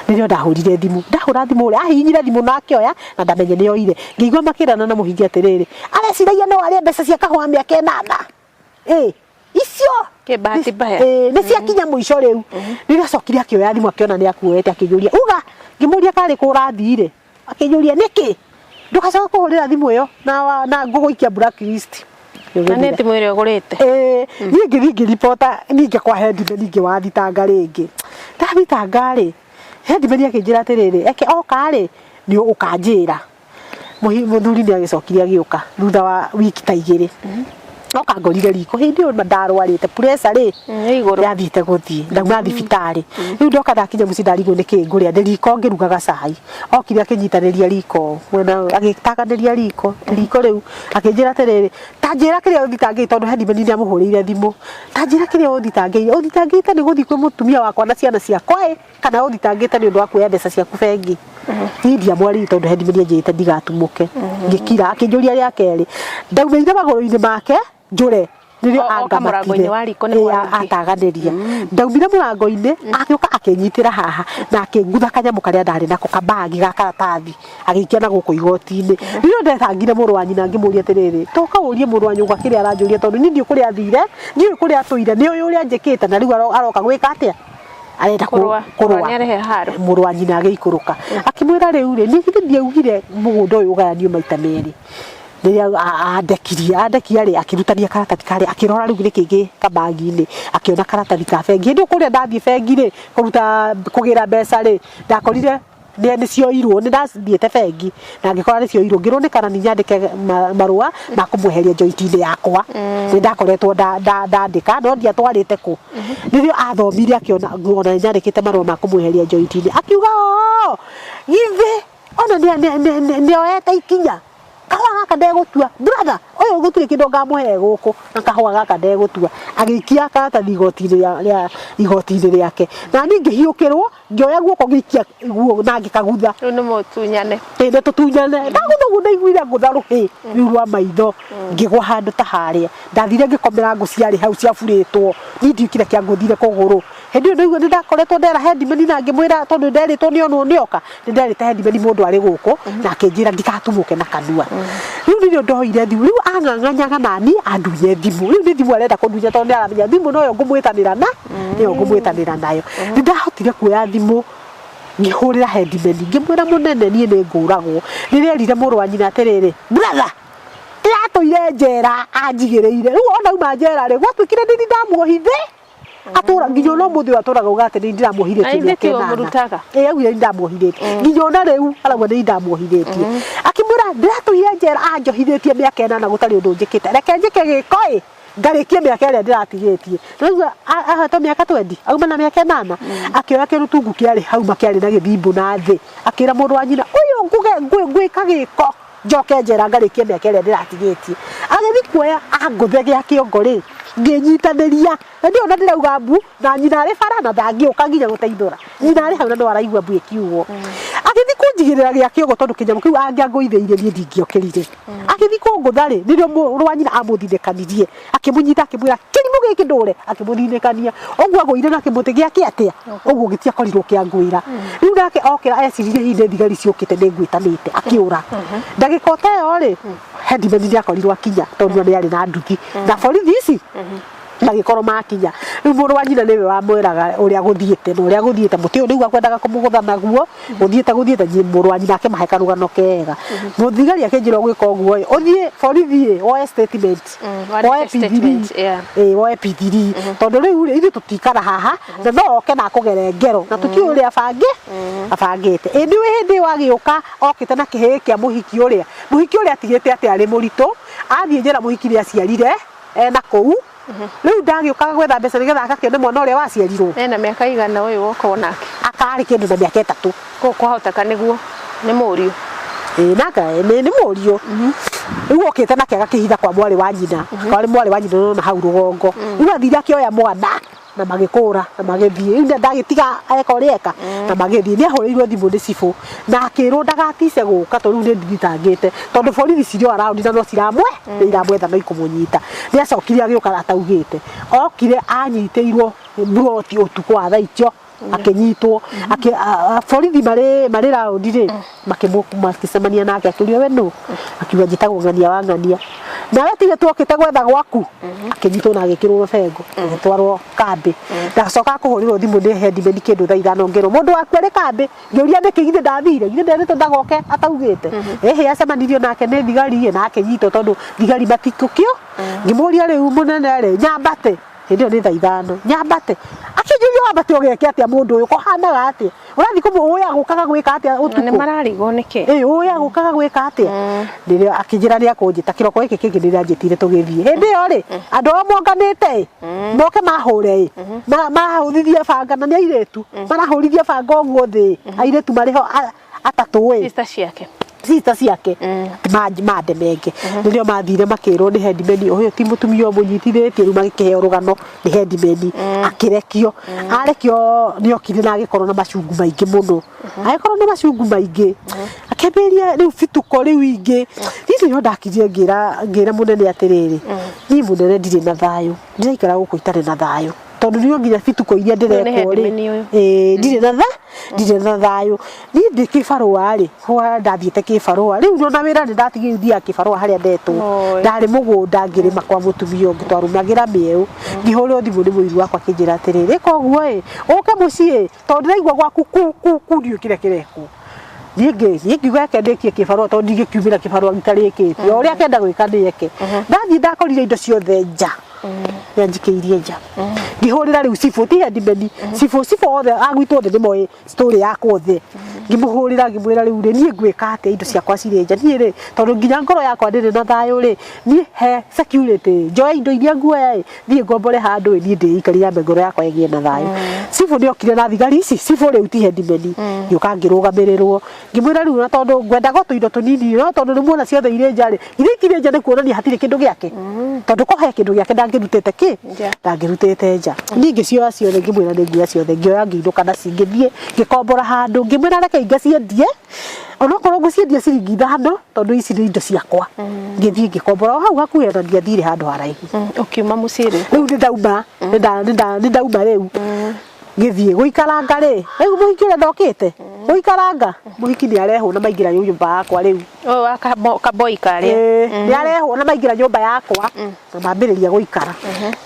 Nĩrĩo ndahũrire thimũ, ndahũra thimũ rĩ, ahihinyire thimũ na akĩoya na ndamenye nĩ oire. Ngĩigua makĩrana na mũhingi atĩrĩrĩ, areciragia no arĩe mbeca cia kahũa mĩaka 8. Ĩ icio Kĩ bahati mbaya. Ĩ nĩ ciakinya mũico rĩu. Rĩrĩa acokire akĩoya thimũ akĩona nĩ akuoete akĩnjũria uga, ngĩmũria karĩ kũ ũrathire, akĩnjũria nĩkĩ ndũgacoke kũhũrĩra thimũ ĩyo na na ngũgũikia blacklist. Na nĩ thimũ ĩrĩa ũgũrĩte. Ĩĩ niĩ ngĩthiĩ ngĩribota ningĩ kwa headman ningĩ wa thitanga rĩngĩ. Ndathitanga rĩ, headman akĩnjĩra atĩrĩrĩ, eke oka rĩ nĩ ũkanjĩra. Mũthuri nĩ agĩcokire agĩũka thutha wa wiki ta 2. Oka ngorire riko hĩndĩ ĩyo ndarwarĩte pressure rĩ Nĩ igũrũ. Yathiĩte gũthiĩ ndauma thibitarĩ. Rĩu ndoka ndakinya mũciĩ ndarigwo nĩkĩ ngũrĩa, ndĩ riko ngĩrugaga cai. Okire akĩnyitanĩria riko mwena agĩtaganĩria riko riko rĩu akĩnjĩra atĩrĩrĩ, ta njĩra kĩrĩa ũthitangĩire, tondũ headman nĩ amũhũrĩire thimũ, ta njĩra kĩrĩa ũthitangĩire, ũthitangĩte nĩ gũthiĩ kwĩ mũtumia wakwa na ciana ciakwa ĩ, kana ũthitangĩte nĩ ũndũ wa kuoya mbeca ciaku bengi? Niĩ ndiamwarĩirie tondũ headman anjĩrĩte ndigatumũke. Ngĩkira. Akĩnjũria rĩa kerĩ, ndaumĩire magũrũ-inĩ make njũre nĩrĩo Oka mũrango-inĩ wa riko nĩ Ĩ, mwarĩtie. ataganĩria ndaumire mũrango-inĩ, agĩũka akĩnyitĩra haha na akĩngutha kanyamũ karĩa ndarĩ nako kabagi ga karatathi, agĩikia na gũkũ igoti-inĩ. Rĩrĩa ndetangire mũrũ wa nyina ngĩmũria atĩrĩrĩ, toka ũrie mũrũ wa nyũkwa kĩrĩa aranjũria, tondũ niĩ ndiũĩ kũrĩa athire, ndiũĩ kũrĩa atũire, nĩ ũĩ ũrĩa njĩkĩte, na rĩu aroka gwĩka atĩa, arenda Kũrũa. kũrũa. Nĩ arehe haro. Mũrũ wa nyina agĩikũrũka akĩmwĩra, rĩu rĩ, niĩ githĩ ndiaugire mũgũnda ũyũ ũgayanio maita merĩ? Rĩrĩa andekirie andekia rĩ, akĩrutania karatathi karĩa, akĩrora rĩu nĩkĩ gĩ kabagi-inĩ, akĩona karatathi ka bengi. Hĩndĩ ĩyo kũrĩa ndathiĩ bengi rĩ, kũruta kũgĩra mbeca rĩ, ndakorire nĩ cioirwo. Nĩ ndathiĩte bengi na ngĩkora nĩ cioirwo, ngĩrwo nĩ karani nyandĩke marũa ma kũmweheria joint-inĩ yakwa. Nĩ ndakoretwo ndandĩka no ndiatwarĩte kũ. Rĩrĩa athomire akĩona ona nĩ nyandĩkĩte marũa ma kũmweheria joint-inĩ, akiuga, "Oo, githĩ ona nĩ oete ikinya, kahũa gaka ndegũtua, brother ũyũ gũtirĩ kĩndũ ngamũhe gũkũ na kahũa gaka ndegũtua." Agĩikia karatathi igoti-inĩ rĩa igoti-inĩ rĩake, na niĩ ngĩhiũkĩrwo, ngĩoya guoko ngĩikia guo na ngĩkagutha. Rĩu nĩ mũtunyane. Ĩ nĩ tũtunyane. Ndagutha ũguo ndaiguire ngũtha rũhĩ rĩu rwa maitho, ngĩgwa handũ ta harĩa. Ndathire ngĩkomera ngũ ciarĩ hau ciaburĩtwo, niĩ ndiũkire kĩangũthire kũgũrũ. Hĩndĩ ĩyo ndaigua nĩ ndakoretwo ndera headman na ngĩmwĩra, tondũ nderĩtwo nĩ onwo nĩoka, nĩ nderĩte headman mũndũ arĩ gũkũ na akĩnjĩra ndikatumũke na kanua. Rĩu nĩrĩo ndoire thimũ, rĩu ang'ang'anyaga nani andunye thimũ. Rĩu nĩ thimũ arenda kũndunya tondũ nĩ aramenya thimũ noyo ngũmwĩtanĩra na nĩyo ngũmwĩtanĩra nayo. Nĩ ndahotire kuoya thimũ ngĩhũrĩra headman ngĩmwĩra, mũnene, niĩ nĩ ngũragwo. Rĩrĩa erire mũrũ wa nyina atĩrĩrĩ, brother ndĩratũire njera anjigĩrĩire, rĩu ona auma njera rĩ, gwatuĩkire nĩ ndamuohithĩ atũra nginya ona ũmũthĩ ũyũ atũraga uga atĩ nĩ ndĩramuohithĩtie Na ithe mĩaka tiwe 8. ũmũrutaga? Ĩ augire nĩ ndamuohithĩtie nginya ona rĩu arauga nĩ ndamuohithĩtie. Akĩmwĩra, ndĩratũire njera anjohithĩtie mĩaka 8 gũtarĩ ũndũ njĩkĩte, reke njĩke gĩko ĩ ngarĩkie mĩaka ĩrĩa ndĩratigĩtie. Rĩu ahetwo mĩaka 20 auma na mĩaka 8. Akĩoya kĩrutungu kĩarĩ hau makĩarĩ na gĩthimbũ na thĩ, akĩra mũrũ wa nyina ũyũ, ngwĩka gĩko njoke njera ngarĩkie mĩaka ĩrĩa ndĩratigĩtie. Agĩthiĩ kuoya angũthe gĩa kĩongo rĩ, ngĩnyitanĩria na ndiona ndĩrauga mbu na nyina arĩ bara na ndangĩũka nginya gũteithũra. Nyina arĩ hau na no araigua mbu ĩkiugwo. Agĩthiĩ kũnjigĩrĩra gĩa kĩongo, tondũ kĩnyamũ kĩu angĩangũithĩirie niĩ ndingĩokĩrire. Agĩthiĩ kũngũtha rĩ, nĩrĩo mũrũ wa nyina amũthinĩkanirie, akĩmũnyita, akĩmwĩra kĩrimũ gĩkĩ ndũre, akĩmũthinĩkania ũguo agũire na kĩmũtĩ gĩake atĩa ũguo gĩtiakorirwo kĩangwĩra. Rĩu nake okĩra eciririe hihi nĩ thigari ciũkĩte nĩ ngwĩtanĩte, akĩũra. Ndagĩka o ta ĩyo rĩ, headman nĩ akorirwo akinya tondũ nĩ arĩ na nduthi na borithi ici. Magĩkorwo makinya rĩu mũrũ wa nyina nĩwe wamwĩraga ũrĩa gũthiĩte na ũrĩa gũthiĩte, mũtĩ ũyũ nĩguo akwendaga kũmũgũtha naguo, gũthiĩte gũthiĩte. Mũrũ wa nyina akĩmahe karũgano kega. Mũthigari akĩnjĩra, ũgwĩka ũguo ĩ, ũthiĩ borithi ĩ, woe statement, wandĩke woe P3. Statement, yeah. Ĩ, woe P3, tondũ rĩu rĩ, ithuĩ tũtikara haha na no oke na akũgere ngero na tũtiũĩ ũrĩa abange abangĩte. Ĩ nĩ hĩndĩ ĩyo agĩũka okĩte na kĩhĩĩ kĩa mũhiki ũrĩa, mũhiki ũrĩa atigĩte atĩ arĩ mũritũ, athiĩ njĩra mũhiki nĩ aciarire ena kũu. Rĩu ndagĩũkaga gwetha mbeca nĩgetha agakĩone mwana ũrĩa waciarirwo. Ena mĩaka igana ũyũ woka nake? Akarĩ kĩndũ na mĩaka 3. Kũu kwahoteka nĩguo nĩ mũriũ. Ĩĩ, naka nĩ mũriũ. Rĩu okĩte nake agakĩhitha kwa mwarĩ wa nyina, kwarĩ mwarĩ wa nyina nona hau rũgongo. Rĩu athire akĩoya mwana na magĩkũra na magĩthiĩ. Rĩu ndagĩtiga eka ũrĩa eka na magĩthiĩ. Nĩ ahũrĩirwo thimũ nĩ cibũ na akĩrwo ndagatice gũka, tondũ rĩu nĩ ndithitangĩte, tondũ borithi cirĩ o around na no ciramwe nĩ iramwetha no ikũmũnyita. Nĩ acokire agĩũka ataugĩte. Okire anyitĩirwo mburoti ũtukũ wa thaa icio, akĩnyitwo. Borithi marĩ raundi rĩ, makĩcemania nake, akĩũria, "We nũ?" Akiuga, "Njĩtagwo Ng'ania wa Ng'ania." "Nawe tiwe twokĩte gwetha gwaku?" Akĩnyitwo na agĩkĩrwo rũbengo, agĩtwarwo kambĩ. Ndacoka kũhũrĩrwo thimũ nĩ headman kĩndũ thaa 5, ngĩrwo mũndũ waku arĩ kambĩ. Ngĩũria nĩkĩ, githĩ ndathire, githĩ nderĩtwo ndagoke ataugĩte? Ĩhĩ, acemanirio nake nĩ thigari ĩ, na akĩnyitwo, tondũ thigari matikũkĩo. Ngĩmũria, "Rĩu mũnene rĩ, nyambate?" Hĩndĩ ĩyo nĩ thaa 5. "Nyambate?" Akĩnjũria, "Wambate ũgeke atĩa? Mũndũ ũyũ kũhanaga atĩa? Ũrathiĩ kũmũ ũyũ agũkaga gwĩka atĩa Na nĩ ũtukũ?" mararigwo nĩkĩ. Ĩ, ũyũ agũkaga gwĩka atĩa? Rĩrĩa akĩnjĩra nĩ akũnjĩta kĩroko gĩkĩ kĩngĩ, nĩ anjĩtire tũgĩthiĩ. Hĩndĩ ĩyo rĩ, andũ ao monganĩte ĩ, moke mahũre ĩ, mahũthithie banga, na nĩ airĩtu marahũrithia banga ũguo thĩ, airĩtu marĩ ho atatũ ĩ. Sister ciake. Sister ciake mandemenge. Nĩrĩo mathire makĩrwo nĩ headman, ũyũ ti mũtumia ũmũnyitithĩtie. Rĩu magĩkĩheo rũgano nĩ headman, akĩrekio. Arekio nĩ okire na agĩkorwo na macungu maingĩ mũno, agĩkorwo na macungu maingĩ, akĩambĩrĩria rĩu bituko rĩu ingĩ. Niĩ nĩrĩo ndakirire ngĩra mũnene atĩrĩrĩ, "Niĩ mũnene ndirĩ na thayũ, ndĩraikara gũkũ itarĩ na thayũ, tondũ nĩo nginya bituko iria ndĩrekwo rĩ." Headman ũyũ. Ĩĩ, ndirĩ na thayũ. Niĩ ndĩ kĩbarũa rĩ, kwa ndathiĩte kĩbarũa rĩu ona wĩra nĩ ndatigire, thiaga kĩbarũa harĩa ndetwo. Oi. Ndarĩ mũgũnda ngĩrĩma kwa mũtumia ũngĩ, twarũmagĩra mĩeũ. Ngĩhũrĩrwo thimũ nĩ mũiru wakwa, akĩnjĩra atĩrĩrĩ, "Ĩka ũguo ĩ, ũke mũciĩ, tondũ ndĩraigua gwaku ku ku ku, ndiũĩ kĩrĩa kĩrekwo." Niĩ ngiuga eke ndĩkie kĩbarũa, tondũ ndingĩkiumĩra kĩbarũa gĩtarĩkĩtie. O ũrĩa akenda gwĩka nĩ eke. Ndathiĩ ndakorire indo ciothe nja, nĩanjikĩirie nja. Ngĩhũrĩra rĩu cibũ, ti headman, cibũ. Cibũ othe a gwitũ othe nĩmoĩ story yakwa othe. Ngĩmũhũrĩra, ngĩmwĩra, "Rĩu rĩ, niĩ ngwĩka atĩa? Indo ciakwa cirĩ nja. Niĩ rĩ, tondũ nginya ngoro yakwa ndĩrĩ na thayũ rĩ, niĩ he security, njoe indo iria nguoya ĩ, thiĩ ngombore handũ ĩ, niĩ ndĩikarire ambe ngoro yakwa ĩgĩe na thayũ." Cibũ nĩ okire na thigari ici, cibũ rĩu ti headman. Ngĩũka ngĩrũgamĩrĩrwo, ngĩmwĩra, "Rĩu na tondũ ngwendaga o tũindo tũnini, no tondũ nĩ muona ciothe irĩ nja rĩ, githĩ itirĩ nja? Nĩ kuonania hatirĩ kĩndũ gĩake, tondũ ko he kĩndũ gĩake ndangĩrutĩte kĩ?" Nja. Ndangĩrutĩte nja. Niĩ ngĩcioya ciothe, ngĩmwĩra nĩ nguoya ciothe. Ngĩoya ngĩinũka naci, ngĩthiĩ ngĩkombora handũ, ngĩmwĩra reke ngaciendie, onokorwo ngũciendia ciringi 5, tondũ ici nĩ indo ciakwa. Ngĩthiĩ ngĩkombora o hau hakuhĩ, ona ndiathire handũ haraihu. Ũkiuma mũciĩ rĩu? Rĩu nĩ ndauma, nĩ ndauma rĩu. Ngĩthiĩ gũikaranga rĩ, rĩu mũhiki ũrĩa ndokĩte gũikaranga, mũhiki nĩ arehwo na maingĩra nyũmba yakwa rĩu. Ũyũ wa kaboi karĩa? Ĩĩ, nĩ arehwo na maingĩra nyũmba yakwa na mambĩrĩria gũikara,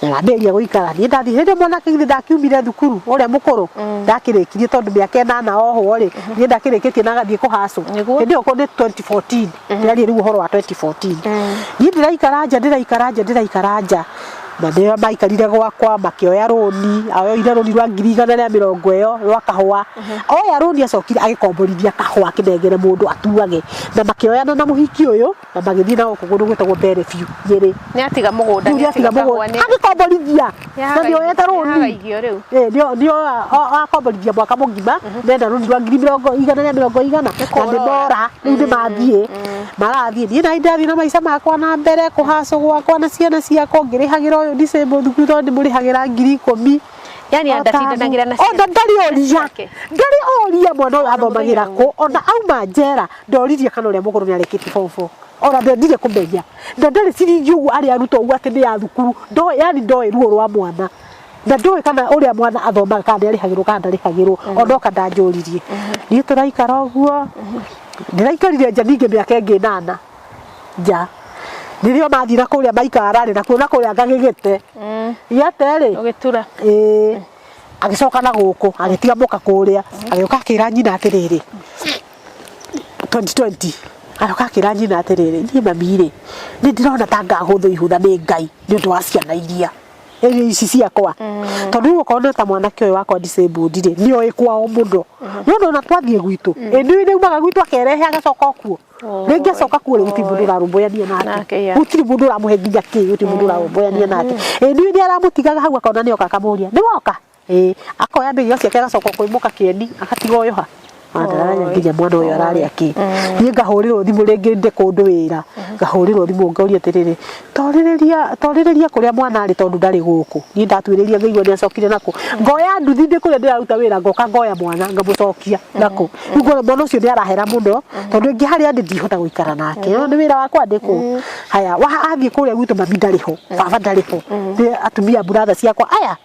na mambĩrĩria gũikara. Niĩ ndathiĩ hĩndĩ ĩyo mwanake githĩ ndakiumire thukuru ũrĩa mũkũrũ, ndakĩrĩkirie, tondũ mĩaka 8 ohwo rĩ, niĩ ndakĩrĩkĩtie na agathiĩ kũhacwo. Nĩguo. Hĩndĩ ĩyo nĩ 2014, ndĩraria rĩu ũhoro wa 2014. Niĩ ndĩraikara nja, ndĩraikara nja, ndĩraikara nja, na nĩo maikarire gwakwa makĩoya rũni. Oire rũni rwa 120,000 ĩyo rwa kahũa. Oya rũni, acokire agĩkomborithia kahũa, akĩnengere mũndũ atuage, na makĩoyana na mũhiki ũyũ na magĩthiĩ na gũkũ kũndũ gwĩtagwo Bellevue, Nyĩrĩ. Nĩ atiga mũgũnda? Rĩu nĩ atiga nĩatiga mũgũnda kahũa nĩ agĩkomborithia na nĩoyete rũni. Nĩagaigio rĩu. Ĩ, nĩo akomborithia mwaka mũgima, mena rũni rwa ngiri mĩrongo igana rĩa mĩrongo igana na nĩ kũrora. mora. Rĩu nĩ mathiĩ marathiĩ, niĩ nani ndathiĩ na maica makwa na mbere, kũhacwo gwakwa na ciana ciakwa, ngĩrĩhagĩra ũyũ disabled thukuru, tondũ ndĩmũrĩhagĩra 10,000. Yani ndatindanagĩra na ona ciana ndarĩ oria ciake. Ndarĩ oria mwana ũyũ athomagĩra kũ. Ona auma njera ndoririe kana ũrĩa mũkũrũ nĩ arĩkĩtie form four, ona ndendire kũmenya, na ndarĩ ciringi ũguo arĩ aruta ũguo atĩ nĩ ya thukuru. Ndoĩ, yani ndoĩ ruo rwa mwana, na ndoĩ kana ũrĩa mwana athomaga, kana nĩ arĩhagĩrwo kana ndarĩhagĩrwo. Ona oka ndanjũririe. Niĩ tũraikara ũguo, ndĩraikarire nja ningĩ mĩaka ĩngĩ 8 nja. Rĩrĩa mathira kũrĩa maikara rĩ, na kuona kũrĩa ngagĩgĩte gĩate rĩ, Ũgĩtura. Ĩĩ, agĩcoka na gũkũ, agĩtiga mũka kũrĩa, agĩũka akĩra nyina atĩrĩrĩ, 2020 agĩũka akĩra nyina atĩrĩrĩ, niĩ mami rĩ, nĩ ndĩrona ta ngagũthwo ihũtha nĩ Ngai nĩ ũndũ wa ciana iria iria ici ciakwa, tondũ rĩu okorwo nĩ ta mwanake ũyũ wakwa disabled rĩ, nĩ oĩ kwao mũno, no ndona twathiĩ gwitũ, ĩ nĩ nĩaumaga gwitũ akerehe agacoka o kuo. Rĩngĩ acoka kuo rĩ, gũtirĩ mũndũ ũrarũmbũyania nake. Nake, yeah. Gũtirĩ mũndũ ũramũhe nginya kĩ, gũtirĩ mũndũ ũrarũmbũyania nake. Ĩ nĩ nĩ aramũtigaga hau, akona nĩoka, akamũria nĩ woka, ĩ akoya mĩrigo ciake, agacoka kwĩ mũka kĩeni, agatiga ũyũ ha. Ona ndaramenya nginya mwana ũyũ ararĩa kĩ. Niĩ ngahũrĩrwo thimũ rĩngĩ ndĩ kũndũ wĩra, ngahũrĩrwo thimũ ngauria atĩrĩrĩ, torĩrĩria torĩrĩria kũrĩa mwana arĩ, tondũ ndarĩ gũkũ. Niĩ ndatuĩrĩria ngaigua nĩ acokire nakũ, ngoya nduthi ndĩ kũrĩa ndĩraruta wĩra, ngoka ngoya mwana, ngamũcokia nakũ. Rĩu ngona mwana ũcio nĩ arahera mũno, tondũ ĩngĩ harĩa ndĩ ndihota gũikara nake. Nĩ wĩra wakwa ndĩ kũ haya athiĩ kũrĩa gwitũ, mami ndarĩ ho, baba ndarĩ ho, nĩ atumia brother ciakwa aya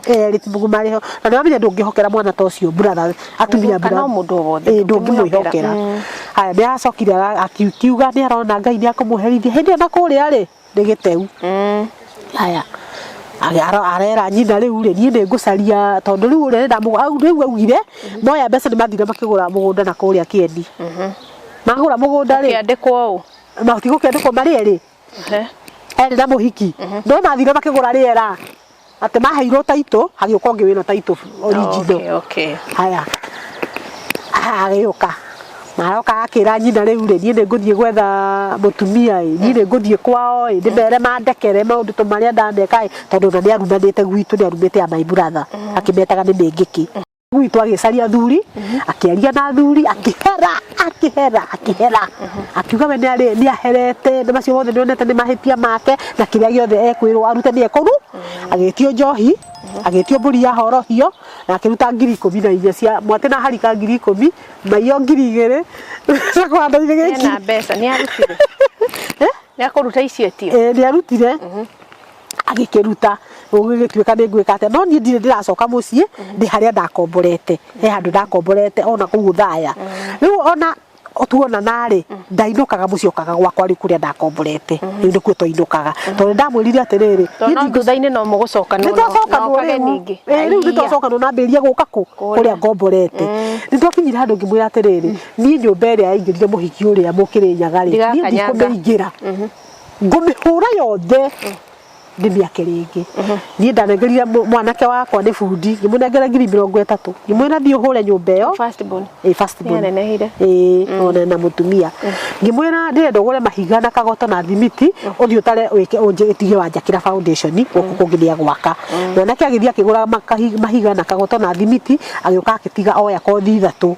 erĩ ti mũguo marĩ ho, na nĩ wamenya ndũngĩhokera mwana ta ũcio brother atumia. Kana o mũndũ o wothe. Ĩĩ, ndũngĩmwĩhokera. Haya, nĩ acokire akiuga nĩ arona Ngai nĩ akũmũherithia hĩndĩ ĩyo na kũrĩa rĩ nĩ gĩteu. Haya, arera nyina, rĩu rĩ, niĩ nĩ ngũcaria, tondũ rĩu ũrĩa rĩu augire moya mbeca, nĩ mathire makĩgũra mũgũnda na kũrĩa Kĩeni. Magũra mũgũnda rĩ, Kĩandĩkwo ũũ. Matigũkĩandĩkwo marĩ erĩ. Erĩ na mũhiki, no mathire makĩgũra rĩera atĩ maheirwo taitũ, hagĩũka ũngĩ wĩna taitũ original. Haya, agĩũka, maroka akĩra nyina, rĩu rĩ, niĩ nĩ ngũthiĩ gwetha mũtumia ĩ, niĩ nĩ ngũthiĩ kwao ĩ, ndĩmere mandekere maũndũ ta marĩa ndaneka ĩ, tondũ ona nĩ arumanĩte gwitũ, nĩ arumĩte a my brother, akĩmetaga nĩ mĩngĩkĩ. Gwitũ agĩcaria athuri, akĩaria na athuri, akĩhera, akĩhera, akĩhera, akiuga we nĩ aherete, nĩ macio mothe nĩonete nĩ mahĩtia make, na kĩrĩa gĩothe ekwĩrwo arute nĩ ekũru. Agĩtio njohi, agĩtio mbũri ya horohio, na akĩruta 14,000 cia mwatĩ na harika 10,000, maiyo 2,000 na kũhanda Ena gĩki. Mbeca nĩ arutire? Nĩ akũruta icio etio? Ĩĩ, nĩ arutire, agĩkĩruta. Gũgĩgĩtuĩka nĩ ngwĩka atĩa, no niĩ ndirĩ ndĩracoka mũciĩ, ndĩ harĩa ndakomborete, he handũ ndakomborete ona kũu Othaya. Rĩu ona tuonana rĩ, ndainũkaga mũciĩ, okaga gwakwa rĩu kũrĩa ndakomborete, rĩu nĩkuo twainũkaga, tondũ ndamwĩrire atĩrĩrĩ, Tondũ niĩ no thutha-inĩ no mũgũcokanwo. Nĩ twacokanwo. Okage Rĩu ningĩ. Ĩĩ, rĩu nĩ Aiya. twacokanwo na ambĩrĩria gũka kũ kũrĩa ngomborete. Nĩ twakinyire handũ ngĩmwĩra atĩrĩrĩ, niĩ nyũmba ĩrĩa yaingĩrire mũhiki ũrĩa mũkĩrĩnyaga rĩ, niĩ Ndigakanyanga. ndikũmĩingĩra, ngũmĩhũra yothe ndĩmĩake rĩngĩ. Niĩ ndanengerire mwanake wakwa, nĩ bundi, ngĩmũnengera 30,000, ngĩmwĩra thiĩ ũhũre nyũmba ĩyo. First born. Ĩ, first born. Nĩanenehire. Ĩĩ, ona na mũtumia. Ngĩmwĩra ndĩrenda ũgũre mahiga na kagoto na thimiti, ũthiĩ ũtare wĩke ũtige wanjakĩra foundation, gũkũ kũngĩ nĩ agwaka. Mwanake agĩthiĩ akĩgũra mahiga na kagoto na thimiti, agĩũka agĩtiga oya kothi ithatũ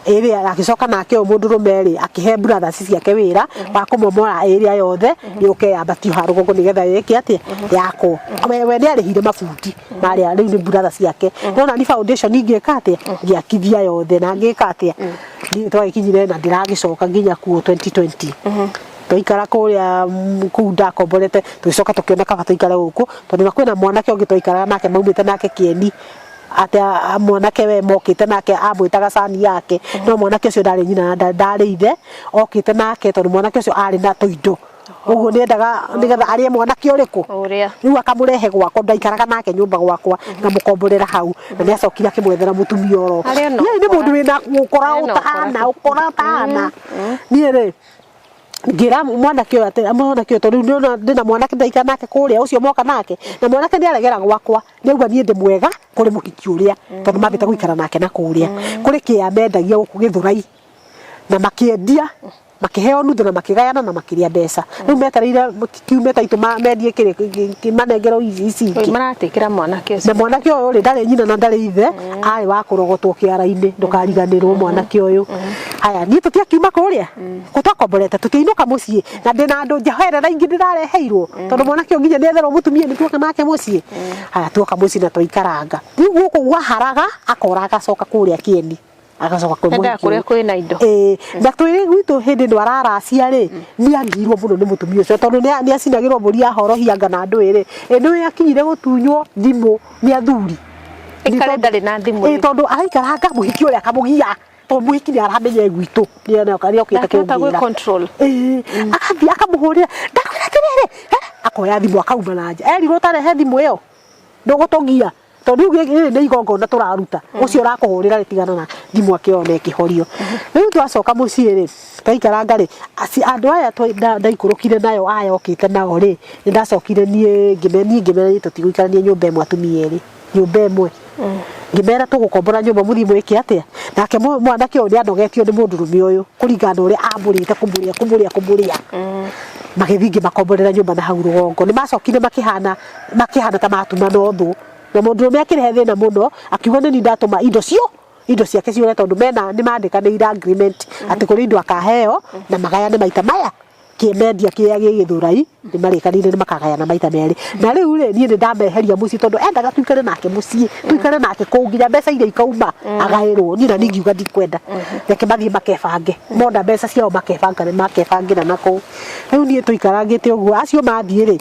ĩrĩa, agĩcoka nake ũyũ mũndũrũme rĩ, akĩhe brothers ciake wĩra wa kũmomora ĩrĩa yothe yũke yambatio ha rũgongo nĩgetha ĩke atĩa, yakwo. We nĩ arĩhire mabundi marĩa, rĩu nĩ brothers ciake, no nani foundation ingĩka atĩa, ngĩakithia yothe na ngĩka atĩa. Niĩ twagĩkinyire na ndĩragĩcoka nginya kuo 2020, twaikara kũrĩa kũu ndakomborete, tũgĩcoka tũkĩona kaba tũikare gũkũ, tondũ na kwĩna mwanake ũngĩ twaikaraga nake, maumĩte nake Kĩeni, atĩ mwanake we mokĩte nake amwĩtaga cani yake, no mwanake ũcio ndarĩ nyina na ndarĩ ithe, okĩte nake tondũ mwanake ũcio arĩ na tũindo, ũguo nĩendaga nĩgetha arĩe mwanake ũrĩkũ. Ũrĩa. Rĩu akamũrehe gwakwa, ndaikaraga nake nyũmba gwakwa, ngamũkomborera hau, na nĩacokire akĩmwethera mũtumia oro. Arĩ ona Niĩ nĩ ũkora. Mũndũ wĩna ũkora. Ena ũkora. Ũtahana ũkora ũtahana. Niĩ rĩ, ngĩra mwanake ũyũ atĩ mwanake ũyũ, tondũ rĩu nĩona ndĩna mwanake ndaikara nake kũrĩa, ũcio moka nake, na mwanake nĩ aregera gwakwa, nĩ auga niĩ ndĩ mwega kũrĩ mũhiki ũrĩa, tondũ mambĩte gũikara nake na kũrĩa kũrĩ kĩa mendagia gũkũ Gĩthũrai, na makĩendia, makĩheo nuthu na makĩgayana na makĩrĩa mbeca. Rĩu metereire kiume taitũ mendie kĩrĩ manengerwo ici ingĩ. Maratĩkĩra mwanake ũcio. Na mwanake ũyũ rĩ, ndarĩ nyina na ndarĩ ithe, arĩ wa kũrogotwo kĩara-inĩ, ndũkariganĩrwo mwanake ũyũ. Haya, niĩ tũtiakiuma kũrĩa kũ twakomborete, tũtiainũka mũciĩ, na ndĩna andũ njeherera ingĩ ndĩrareheirwo, tondũ mwanake ũyũ nginya nĩetherwo mũtumia, nĩ tuoka nake mũciĩ. Haya, tuoka mũciĩ na twaikaranga rĩu gũkũ gwaharaga, akora agacoka kũrĩa Kĩeni, agacoka kwĩ Endaga mũhiki kũrĩa ũyũ. Kwĩna indo. Ĩĩ, na twĩ gwitũ hĩndĩ ĩno araracia rĩ, nĩ angirwo mũno nĩ mũtumia ũcio, tondũ nĩ acinagĩrwo mbũri ya horohia anga na ndũĩ rĩ, ĩ nĩ akinyire gũtunywo thimũ nĩ athuri. Ikare ndarĩ na thimũ. Ĩĩ, tondũ araikaranga mũhiki ũrĩa akamũgia. To mũhiki nĩ aramenya gwitũ nĩ okĩte Ndakĩhota kũngĩra. gwĩ-control. Ĩĩ, agathiĩ akamũhũrĩra, ndakwĩra atĩrĩrĩ, eh, akoya thimũ akauma na nja, erirwo ũtarehe thimũ ĩyo ndũgũtũgia tondũ rĩu rĩrĩ nĩ igongona tũraruta, ũcio ũrakũhũrĩra rĩ tigana na thimũ akĩoyo na ĩkĩhorio. Rĩu twacoka mũciĩ rĩ, twaikaranga rĩ, andũ aya ndaikũrũkire nayo aya okĩte nao rĩ, nĩ ndacokire niĩ niĩ ngĩmera niĩ tũtigũikarania nyũmba ĩmwe atumia erĩ, nyũmba ĩmwe. Ngĩmera tũgũkombora nyũmba mũthiĩ mwĩke atĩa? Nake mwanake ũyũ nĩ anogetio nĩ mũndũrũme ũyũ kũringana na ũrĩa amũrĩte kũmũrĩa kũmũrĩa kũmũrĩa. Magĩthiĩ ngĩmakomborera nyũmba na hau rũgongo. Nĩ macokire makĩhana makĩhana ta matumana ũthũ. Na mũndũrũme akĩrehe thĩna mũno, akiuga nĩ niĩ ndatũma indo cio indo ciake ciũre tondũ mena nĩ mandĩkanĩire agreement atĩ kũrĩ indo akaheo na magayane maita maya kĩmendia kĩrĩa gĩ Gĩthũrai nĩ marĩkanĩire nĩ makagayana maita merĩ. Na rĩu rĩ, niĩ nĩ ndameheria mũciĩ tondũ endaga tuikare nake mũciĩ, tuikare nake kũu nginya mbeca iria ikauma agaĩrwo. Niĩ na niĩ ngiuga ndikwenda, reke mathiĩ makebange, mona mbeca ciao makebanga makebangĩra na kũu. Rĩu niĩ tũikarangĩte ũguo, acio mathiĩ rĩ,